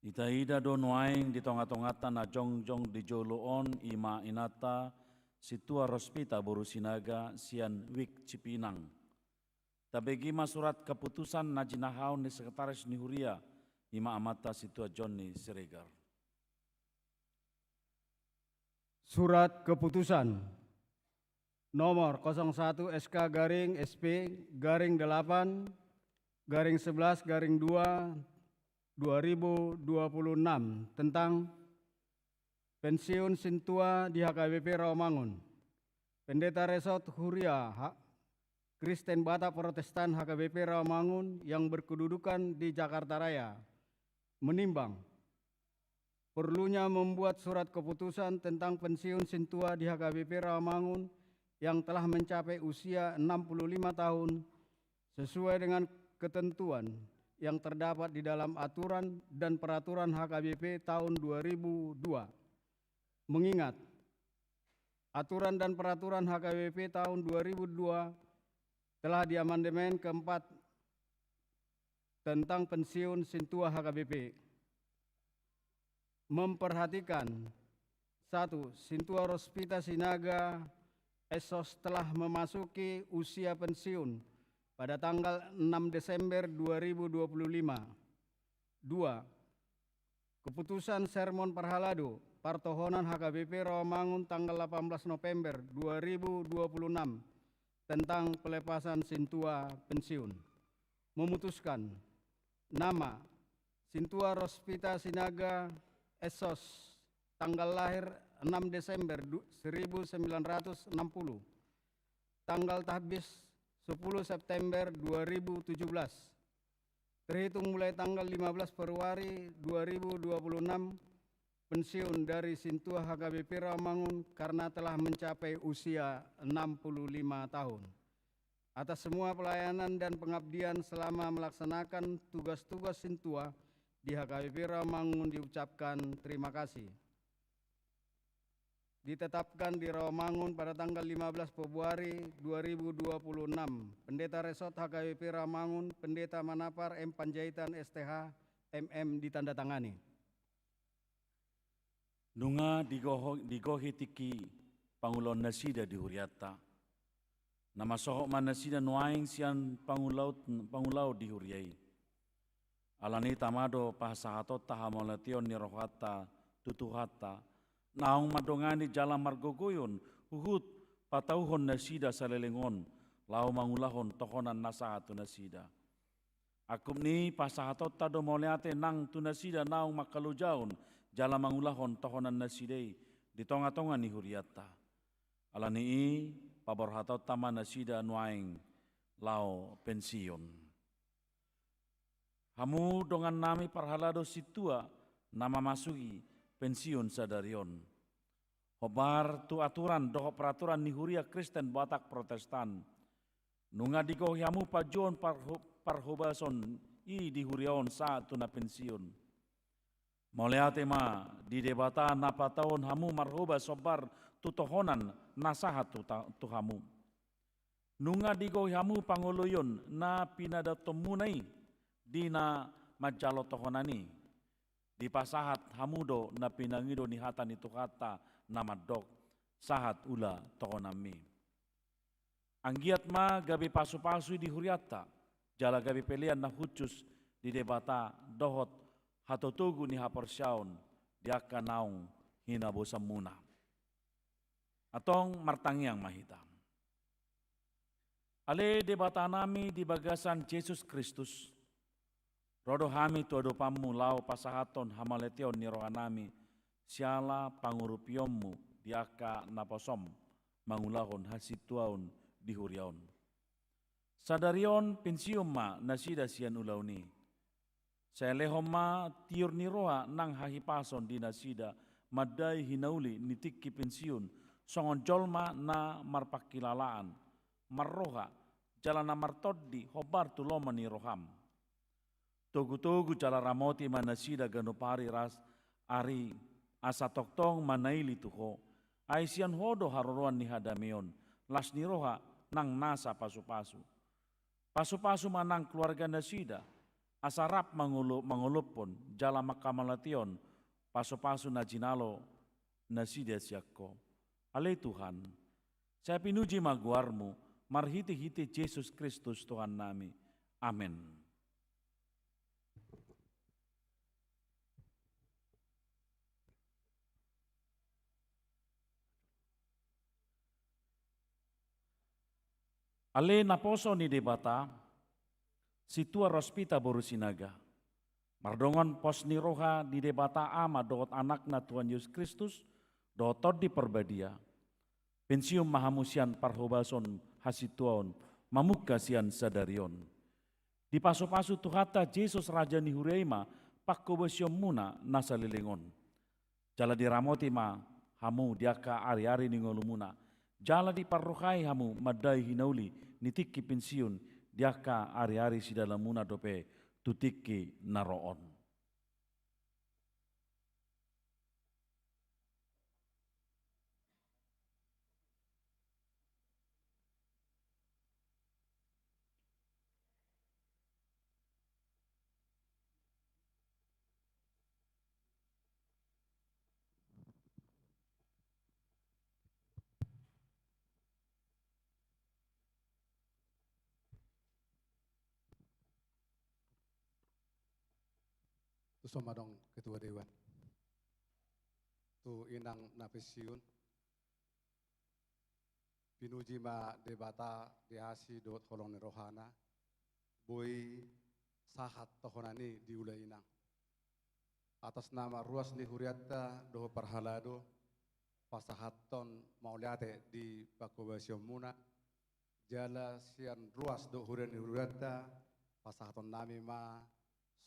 itaida do nuaeng di tonga-tonganta na jongjong di jolo on, i ma inanta Sintua Rospita boru Sinaga sian Wijk Cipinang. Tabege ma surat keputusan na jinahaon ni sekretaris ni huria, i ma amanta Sintua Jonni Siregar. Surat keputusan nomor kosong satu S K garing S P garing delapan garing sebelas garing dua dua ribu dua puluh enam tentang pensiun sintua di H K B P Rawamangun. Pendeta Resort Huria Ha-, Kristen Batak Protestan H K B P Rawamangun yang berkedudukan di Jakarta Raya menimbang perlunya membuat surat keputusan tentang pensiun sintua di H K B P Rawamangun yang telah mencapai usia enam puluh lima tahun, sesuai dengan ketentuan yang terdapat di dalam aturan dan peraturan H K B P tahun dua ribu dua. Mengingat aturan dan peraturan H K B P tahun dua ribu dua telah diamandemen keempat tentang pensiun sintua H K B P. Memperhatikan, satu, Sintua Rospita Sinaga S Sos telah memasuki usia pensiun pada tanggal enam Desember dua ribu dua puluh lima. Dua, keputusan sermon parhalado partohonan H K B P Rawamangun tanggal delapan belas November dua ribu dua puluh enam tentang pelepasan sintua pensiun. Memutuskan, nama, Sintua Rospita Sinaga S Sos, tanggal lahir enam Desember du-, seribu sembilan ratus enam puluh, tanggal tahbis sepuluh September dua ribu tujuh belas. Terhitung mulai tanggal lima belas Februari dua ribu dua puluh enam, pensiun dari Sintua H K B P Rawamangun karena telah mencapai usia enam puluh lima tahun. Atas semua pelayanan dan pengabdian selama melaksanakan tugas-tugas Sintua di H K B P Rawamangun diucapkan terima kasih. Ditetapkan di Rawamangun pada tanggal lima belas Februari dua ribu dua puluh enam, Pendeta Resort H K B P Rawamangun, Pendeta Manapar M Panjaitan S T H M M ditandatangani. Nunga digohi tingki pangulaon nasida di hurianta. Na masohot ma nasida nuaeng sian pangulaon di huria i. Alani i tama do pasahatonta hamauliateon ni rohanta tu Tuhanta, naung mandongani jala margogoion huhut patauhon nasida saleleng on, laho mangulahon tohonan na sahat tu nasida. Angkup ni i pasahatonta do mauliate nang tu nasida naung mangkalojaon jala mangulahon tohonan nasida i di tonga-tonga ni hurianta. Alani i paborhatonta ma nasida nuaeng laho pensiun. Hamu dongannami parhalado sintua na mamasuki pensiun sadari on. Hombar tu aturan dohot peraturan ni Huria Kristen Batak Protestan, nunga digohi hamu panjouon parhobason i di huria on sahat tu na pensiun. Mauliate ma di Debata na patauhon hamu marhobas hombar tu tohonan na sahat tu hamu. Nunga digohi hamu pangoloion na pinadaonmuna i di na manjalo tohonan i. Dipasahat hamu do na pinangido ni hata ni Tuhanta na mandok, sahat ula tohonanmi. Anggiat ma gabe pasu-pasu i di hurianta, jala gabe pelean na hushus di Debata dohot hatotogu ni haporseaon di angka naung hinabosanmuna. Antong martangiang ma hita. Ale Debatanami di bagasan Jesus Kristus, ro do hami tu adopanmu laho pasahathon hamauliateon ni rohanami siala pangurupionmu di angka naposom mangulahon hasintuaon di huria on. Sadari on pensiun ma nasida sian ulaon i. Sai lehon ma tiur ni roha nang hahipason di nasida mandai hinauli ni tingki pensiun songon jolma na marpangkilalaan, marroha, jala na martondi hombar tu lomo ni roham. Togu-togu jala ramoti ma nasida ganup ari ras ari asa tongtong manaili tu ho, ai sian ho do haroroan ni hadameon, las ni roha nang nasa pasu-pasu. Pasu-pasu ma nang keluarga nasida, asa rap mangolo-, mangolophon jala manghamauliateon pasu-pasu na jinalo nasida sian ho. Ale Tuhan, sai pinuji ma goarmu, marhite-hite Jesus Kristus Tuhannami. Amen. Ale naposo ni Debata, Sintua Rospita boru Sinaga, mardongan pos ni roha ni Debata Ama dohot Anakna Tuhan Jesus Kristus, dohot Tondi Parbadia, pensiun ma hamu sian parhobason hasintuaon mamungka sian sadari on. Dipasu-pasu Tuhanta Jesus Raja ni Huria i ma panghobasionmuna na saleleng on. Jala diramoti ma hamu di angka ari-ari ni ngolumuna. Jala diparrohai hamu mandai hinauli ni tingki pensiun di angka ari-ari sidalanmuna dope tu tingki na ro on. Tuson ma dong Ketua Dewan. Tu inang na pensiun. Pinuji ma Debata di asi dohot holong ni rohana, boi sahat tohonan i diula inang. Atas nama ruas ni hurianta dohot parhalado, pasahathon mauliate di panghobasionmuna, jala sian ruas dohot huria ni hurianta, pasahatonnami ma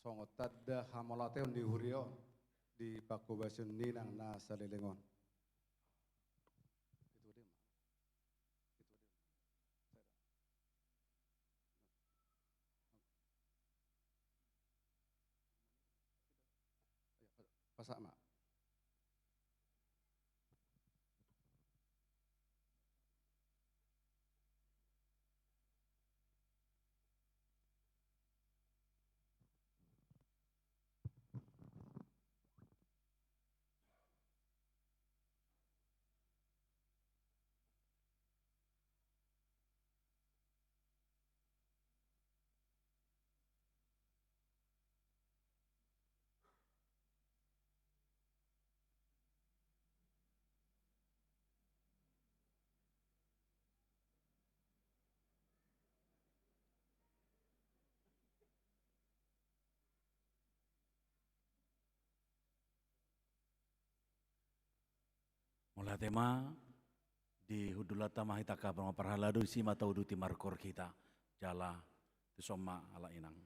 songon tanda hamauliateon ni huria on di panghobasion ni inang na saleleng on. Pasahat ma. Mauliate ma di hundulanta ma hita angka parhalado, disi ma tauduti markoor hita jala tuson ma halak inang.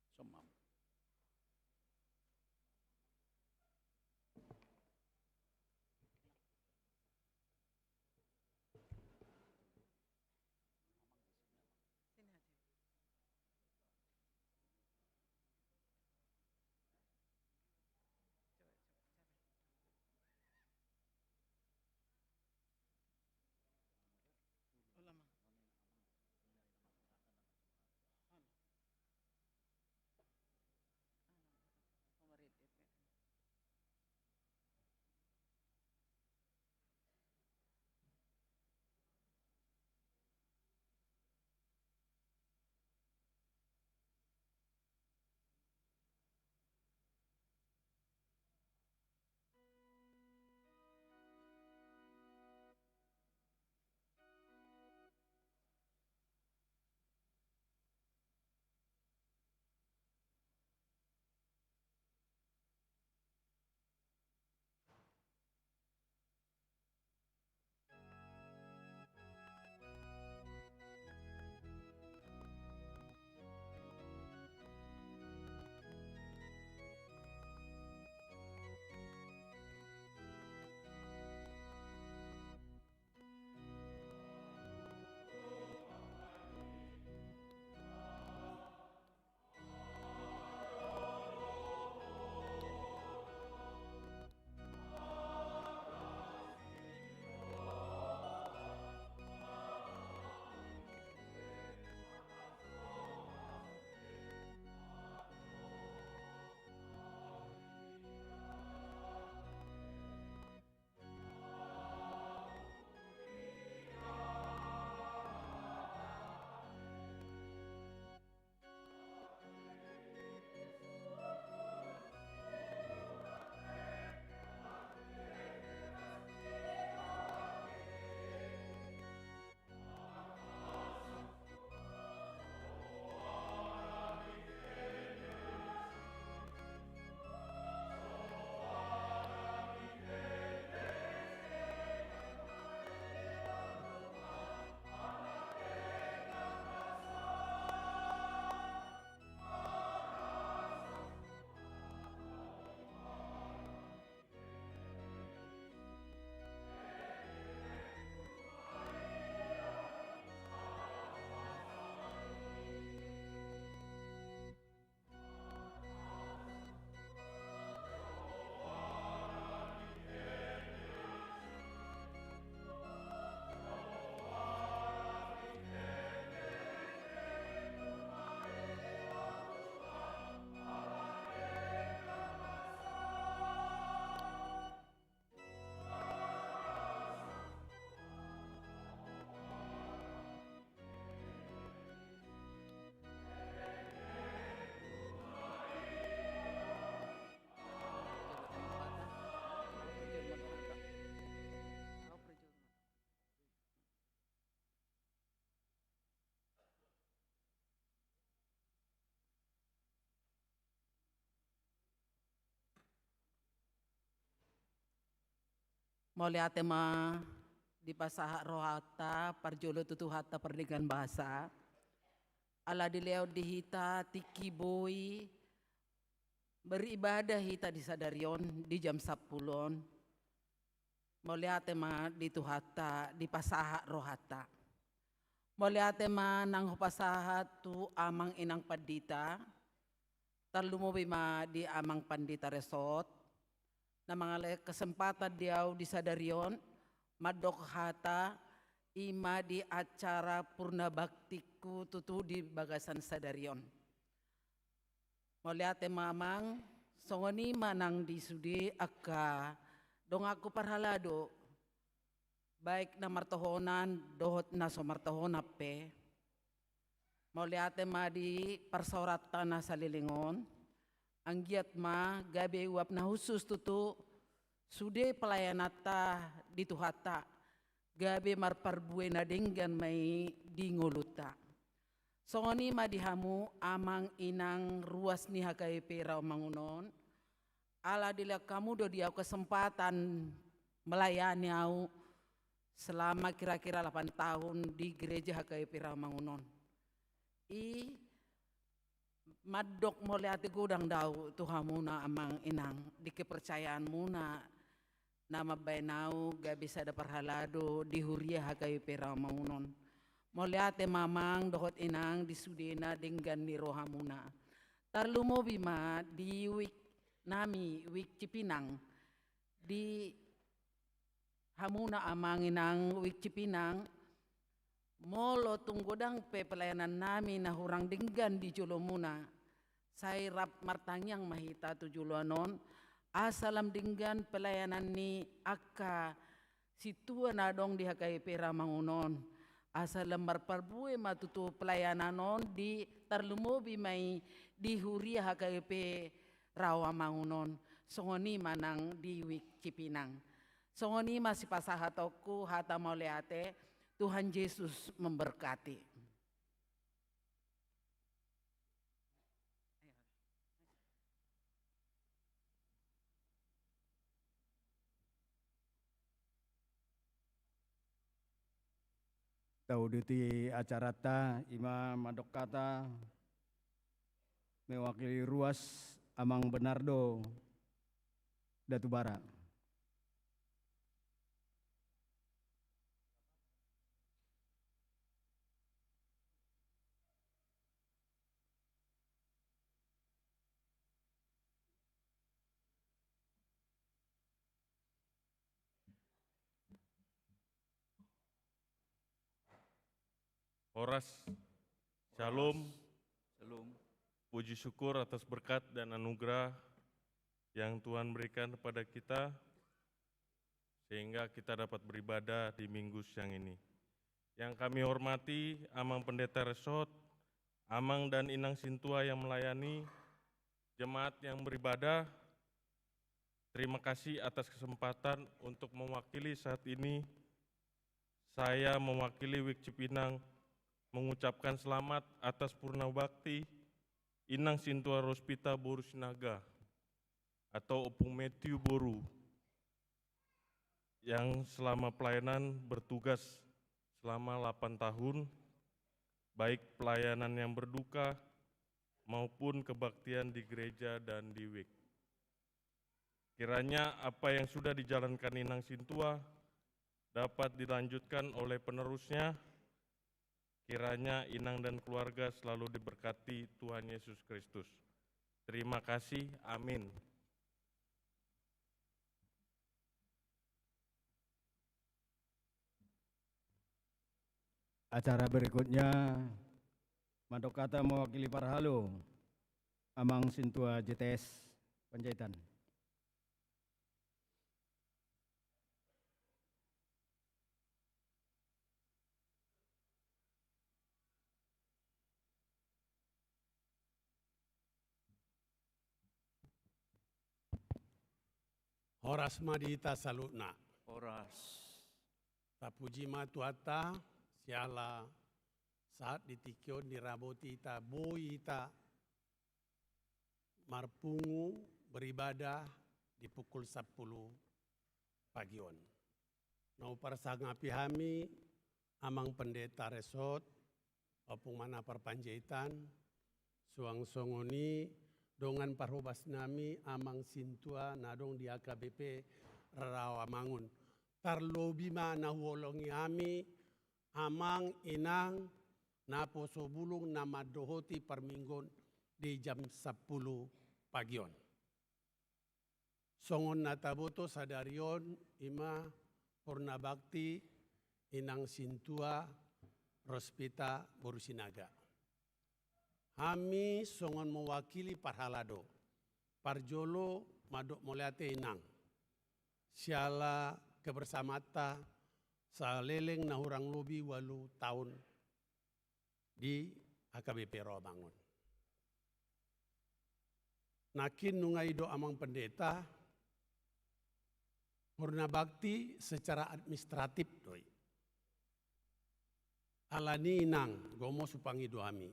Tuson ma. Mauliate ma dipasahat rohanta parjolo tu Tuhanta pardenggan basa. Ala dilehon di hita tingki boi beribadah hita di sadari on di jam sampulu on. Mauliate ma di Tuhanta dipasahat rohanta. Mauliate ma nang hupasahat tu amang inang pandita, tarlumobi ma di amang pandita Resot, na mangalehon kesempatan di ahu di sadari on mandok hata, i ma di acara purna baktiku tutu di bagasan sadari on. Mauliate ma amang, songon i ma nang di sude angka donganku parhalado, baik na martohonan dohot na so martohonan pe. Mauliate ma di parsaoranta na saleleng on, anggiat ma gabe uap na hushus tutu sude pelayananta di Tuhanta, gabe marparbue na denggan ma i di ngolunta. Songon i ma di hamu amang inang ruas ni H K B P Rawamangun on, ala dilehon hamu do di ahu kesempatan melayani ahu selama kira-kira lapan tahun di gereja H K B P Rawamangun on. I mandok mauliate godang do ahu tu hamuna amang inang di kepercayaanmuna na mambahen ahu gabe sada parhalado di huria H K B P Rawamangun on. Mauliate ma amang dohot inang di sude na denggan ni rohamuna. Tarlumobi ma di wijk nami, wijk Cipinang. Di hamuna amang inang wijk Cipinang, molo tung godang pe pelayanan nami na hurang denggan di jolomuna, sai rap martangiang ma hita tu joloan on, asa lam denggan pelayanan ni angka sintua na adong di H K B P Rawamangun on, asa lam marparbue ma tutu pelayanan on di tarlumobi ma i di huria H K B P Rawamangun on, songon i ma nang di wijk Cipinang. Songon i ma sipasahatonku hata mauliate, Tuhan Yesus memberkati. Tauduti acaranta, i ma mandok hata mewakili ruas amang Bernardo Datubara. Horas. Shalom. Shalom. Puji syukur atas berkat dan anugerah yang Tuhan berikan kepada kita, sehingga kita dapat beribadah di Minggu siang ini. Yang kami hormati Amang Pendeta Resot, Amang dan Inang Sintua yang melayani, jemaat yang beribadah, terima kasih atas kesempatan untuk mewakili saat ini. Saya mewakili Wijk Cipinang mengucapkan selamat atas Purna Bakti Inang Sintua Rospita boru Sinaga atau Ompung Matthew boru yang selama pelayanan bertugas selama delapan tahun, baik pelayanan yang berduka maupun kebaktian di gereja dan di wijk. Kiranya apa yang sudah dijalankan Inang Sintua dapat dilanjutkan oleh penerusnya. Kiranya Inang dan keluarga selalu diberkati Tuhan Yesus Kristus. Terima kasih. Amin. Acara berikutnya, mandok hata mewakili parhalo, Amang Sintua J T S Panjaitan. Horas ma di hita saluhutna. Horas. Tapuji ma Tuhanta, siala sahat di tingki on diraboti hita boi hita marpungu beribadah di pukul sampulu pagi on. Na huparsangapi hami, Amang Pendeta Resort, Ompung Manapar Panjaitan, suang songon i dongan parhobas nami, Amang Sintua, na adong di H K B P Rawamangun. Tarlobi ma na huolongi hami, Amang, Inang, naposo bulung na mandohoti parmingguon di jam sampulu pagi on. Songon na taboto sadari on, i ma Purna Bakti Inang Sintua Rospita boru Sinaga. Hami songon mewakili parhalado, parjolo mandok mauliate, Inang, siala kebersamaanta saleleng na hurang lobi ualu taon di H K B P Rawamangun. Nangkin nunga didok Amang Pendeta, Purna Bakti secara administratif do i. Alani, Inang, gomos hupangido hami,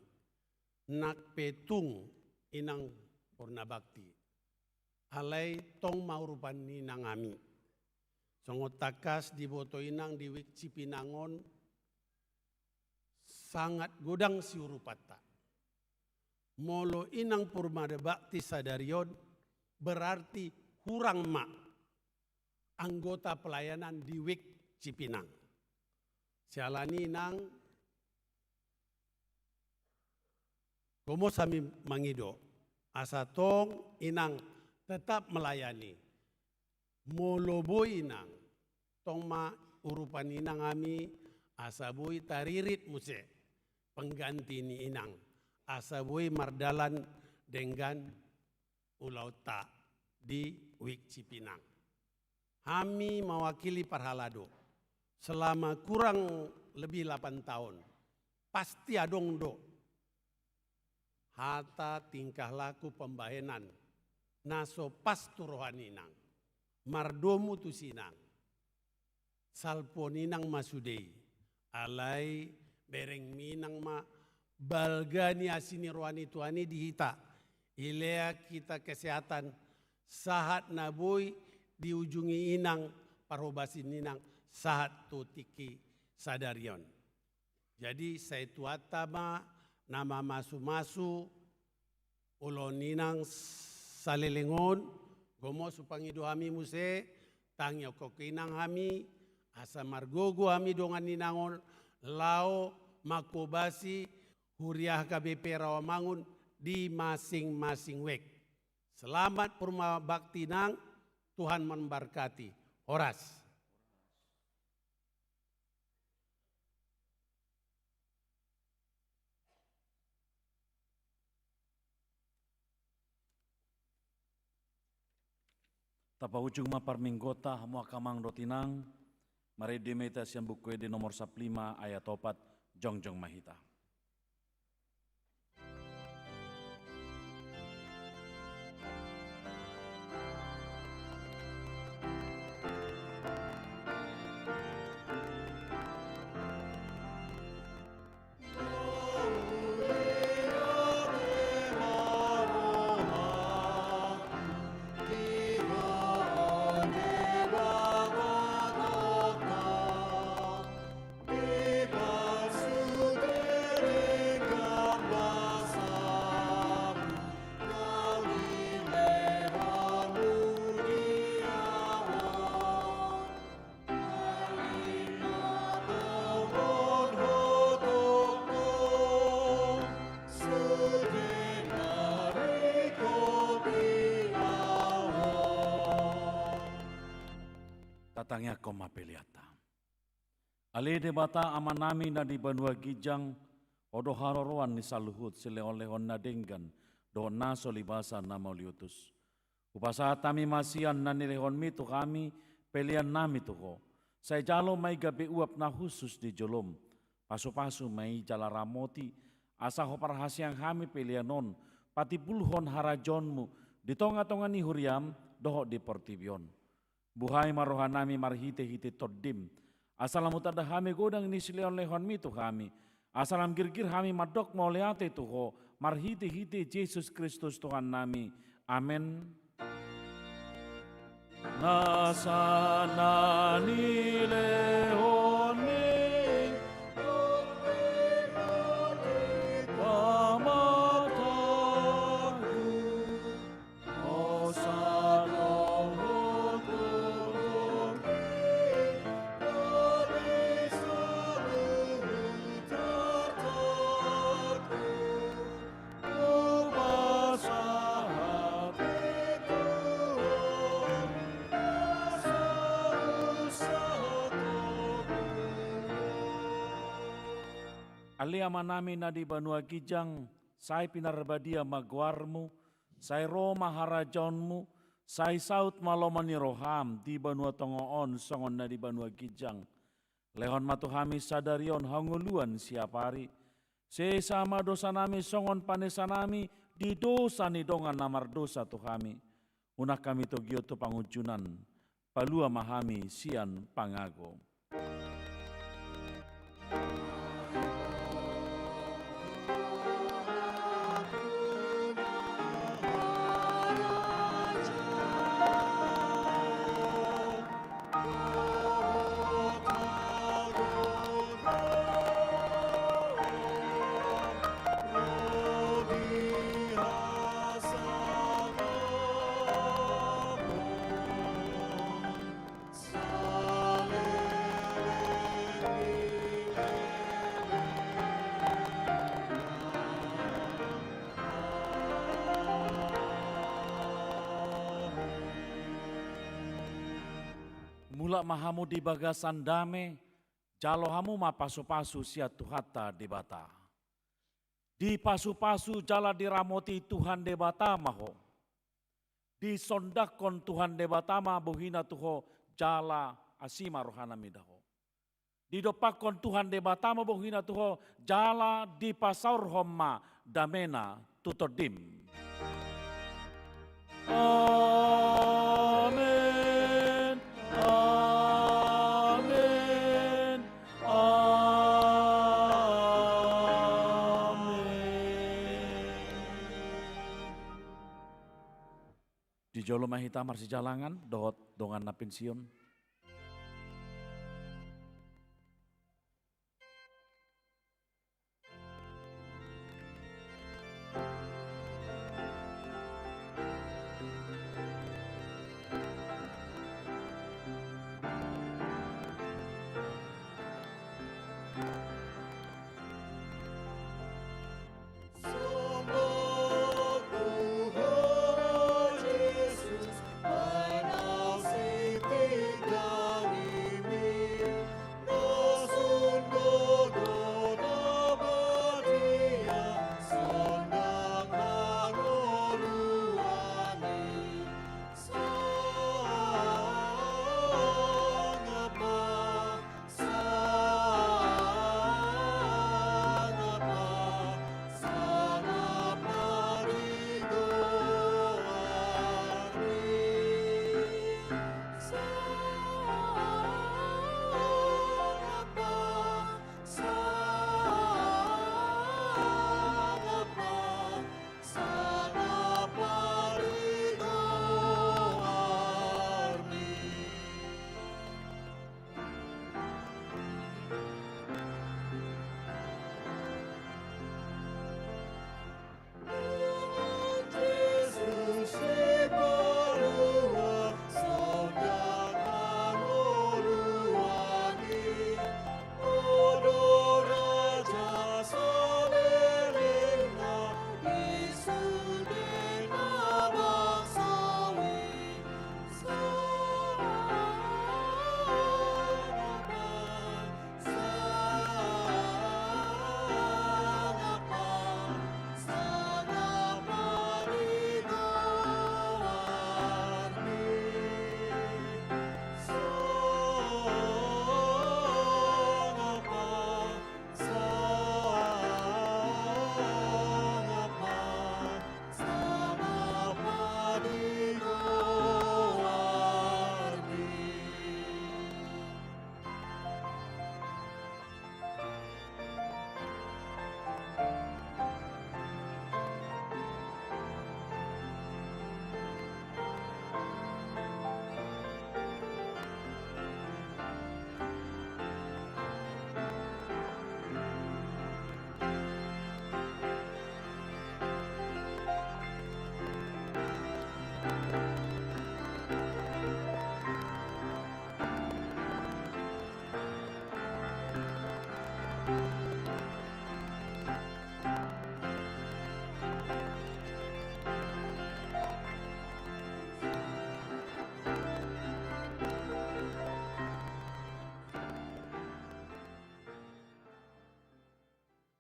nang pe tung, Inang, Purna Bakti, alai tong ma urupan ni Inang hami. Songon tangkas diboto Inang, di Wijk Cipinang on sangat godang siurupanta. Molo Inang Purna Bakti sadari on, berarti hurang ma anggota pelayanan di Wijk Cipinang. Siala ni i, Inang, gomos hami mangido asa tong Inang tetap melayani. Molo boi, Inang, tong ma urupan ni Inang hami, asa boi taririt muse pengganti ni Inang, asa boi mardalan denggan ulaonta di Wijk Cipinang. Hami mewakili parhalado selama kurang lebih lapan taon, pasti adong do hata, tingkah laku, pembahenan na so pas tu roha ni Inang, mardomu tu si Inang. Salpu ni Inang ma sude i, alai bereng ni Inang ma balga ni asi ni roha ni Tuhan i di hita. Dilehon hita kesehatan, sahat na boi diujungi Inang parhobasan ni Inang sahat tu tingki sadari on. Jadi, sai Tuhanta ma na mamasumasu ulaon ni Inang saleleng on. Gomos hupangido hami muse, tangihon Inang hami, asa margogo hami dongan ni Inang on, laho manghobasi huria H K B P Rawamangun di masing-masing wijk. Selamat Purna Bakti, Inang, Tuhan memberkati. Horas. Tapaujung ma parmingguonta, hamu angka amang dohot inang. Marende ma hita sian Buku Ende nomor sampulu lima ayat opat, jongjong ma hita. Tatangiangkon ma peleanta. Ale Debata Amanami na di banua ginjang, Ho do haroroan ni saluhut silehonlehon na denggan dohot na so libasa na mauliutus. Hupasahat hami ma sian na nilehonmi tu hami peleannami tu Ho. Sai jalo ma i gabe uap na hushus di jolom. Pasupasu ma i jala ramoti, asa Ho parhaseang hami pelean on patimbulhon harajaonmu di tongatonga ni huriam dohot di portibi on. Buhai ma rohanami marhitehite Tondim, asa lam hutanda hami godang ni silehonlehonmi tu hami, asa lam girgir hami mandok mauliate tu Ho, marhitehite Jesus Kristus Tuhannami. Amen. Nasa na nilehon ni pamataku. Ale Amanami na di banua ginjang, sai pinarbadia ma goarmu, sai ro ma harajaonmu, sai saut ma lomo ni roham di banua tonga on songon na di banua ginjang. Lehon ma tu hami sadari on hangoluan siapari. Sesa ma dosanami songon panesanami di dosa ni dongan na mardosa tu hami. Unang hami togihon tu pangunjunan, palua ma hami sian pangago. Mulak ma hamu di bagasan dame, jalo hamu ma pasupasu sian Tuhanta Debata. Dipasupasu jala diramoti Tuhan Debata ma ho. Disondangkon Tuhan Debata ma bohina tu ho jala asi ma rohana mida ho. Didompakkon Tuhan Debata ma bohina tu ho jala dipasaorhon ma damena tu tondim. Amen. Amen. Amen. Di jolo ma hita marsijalangan dohot dongan na pensiun.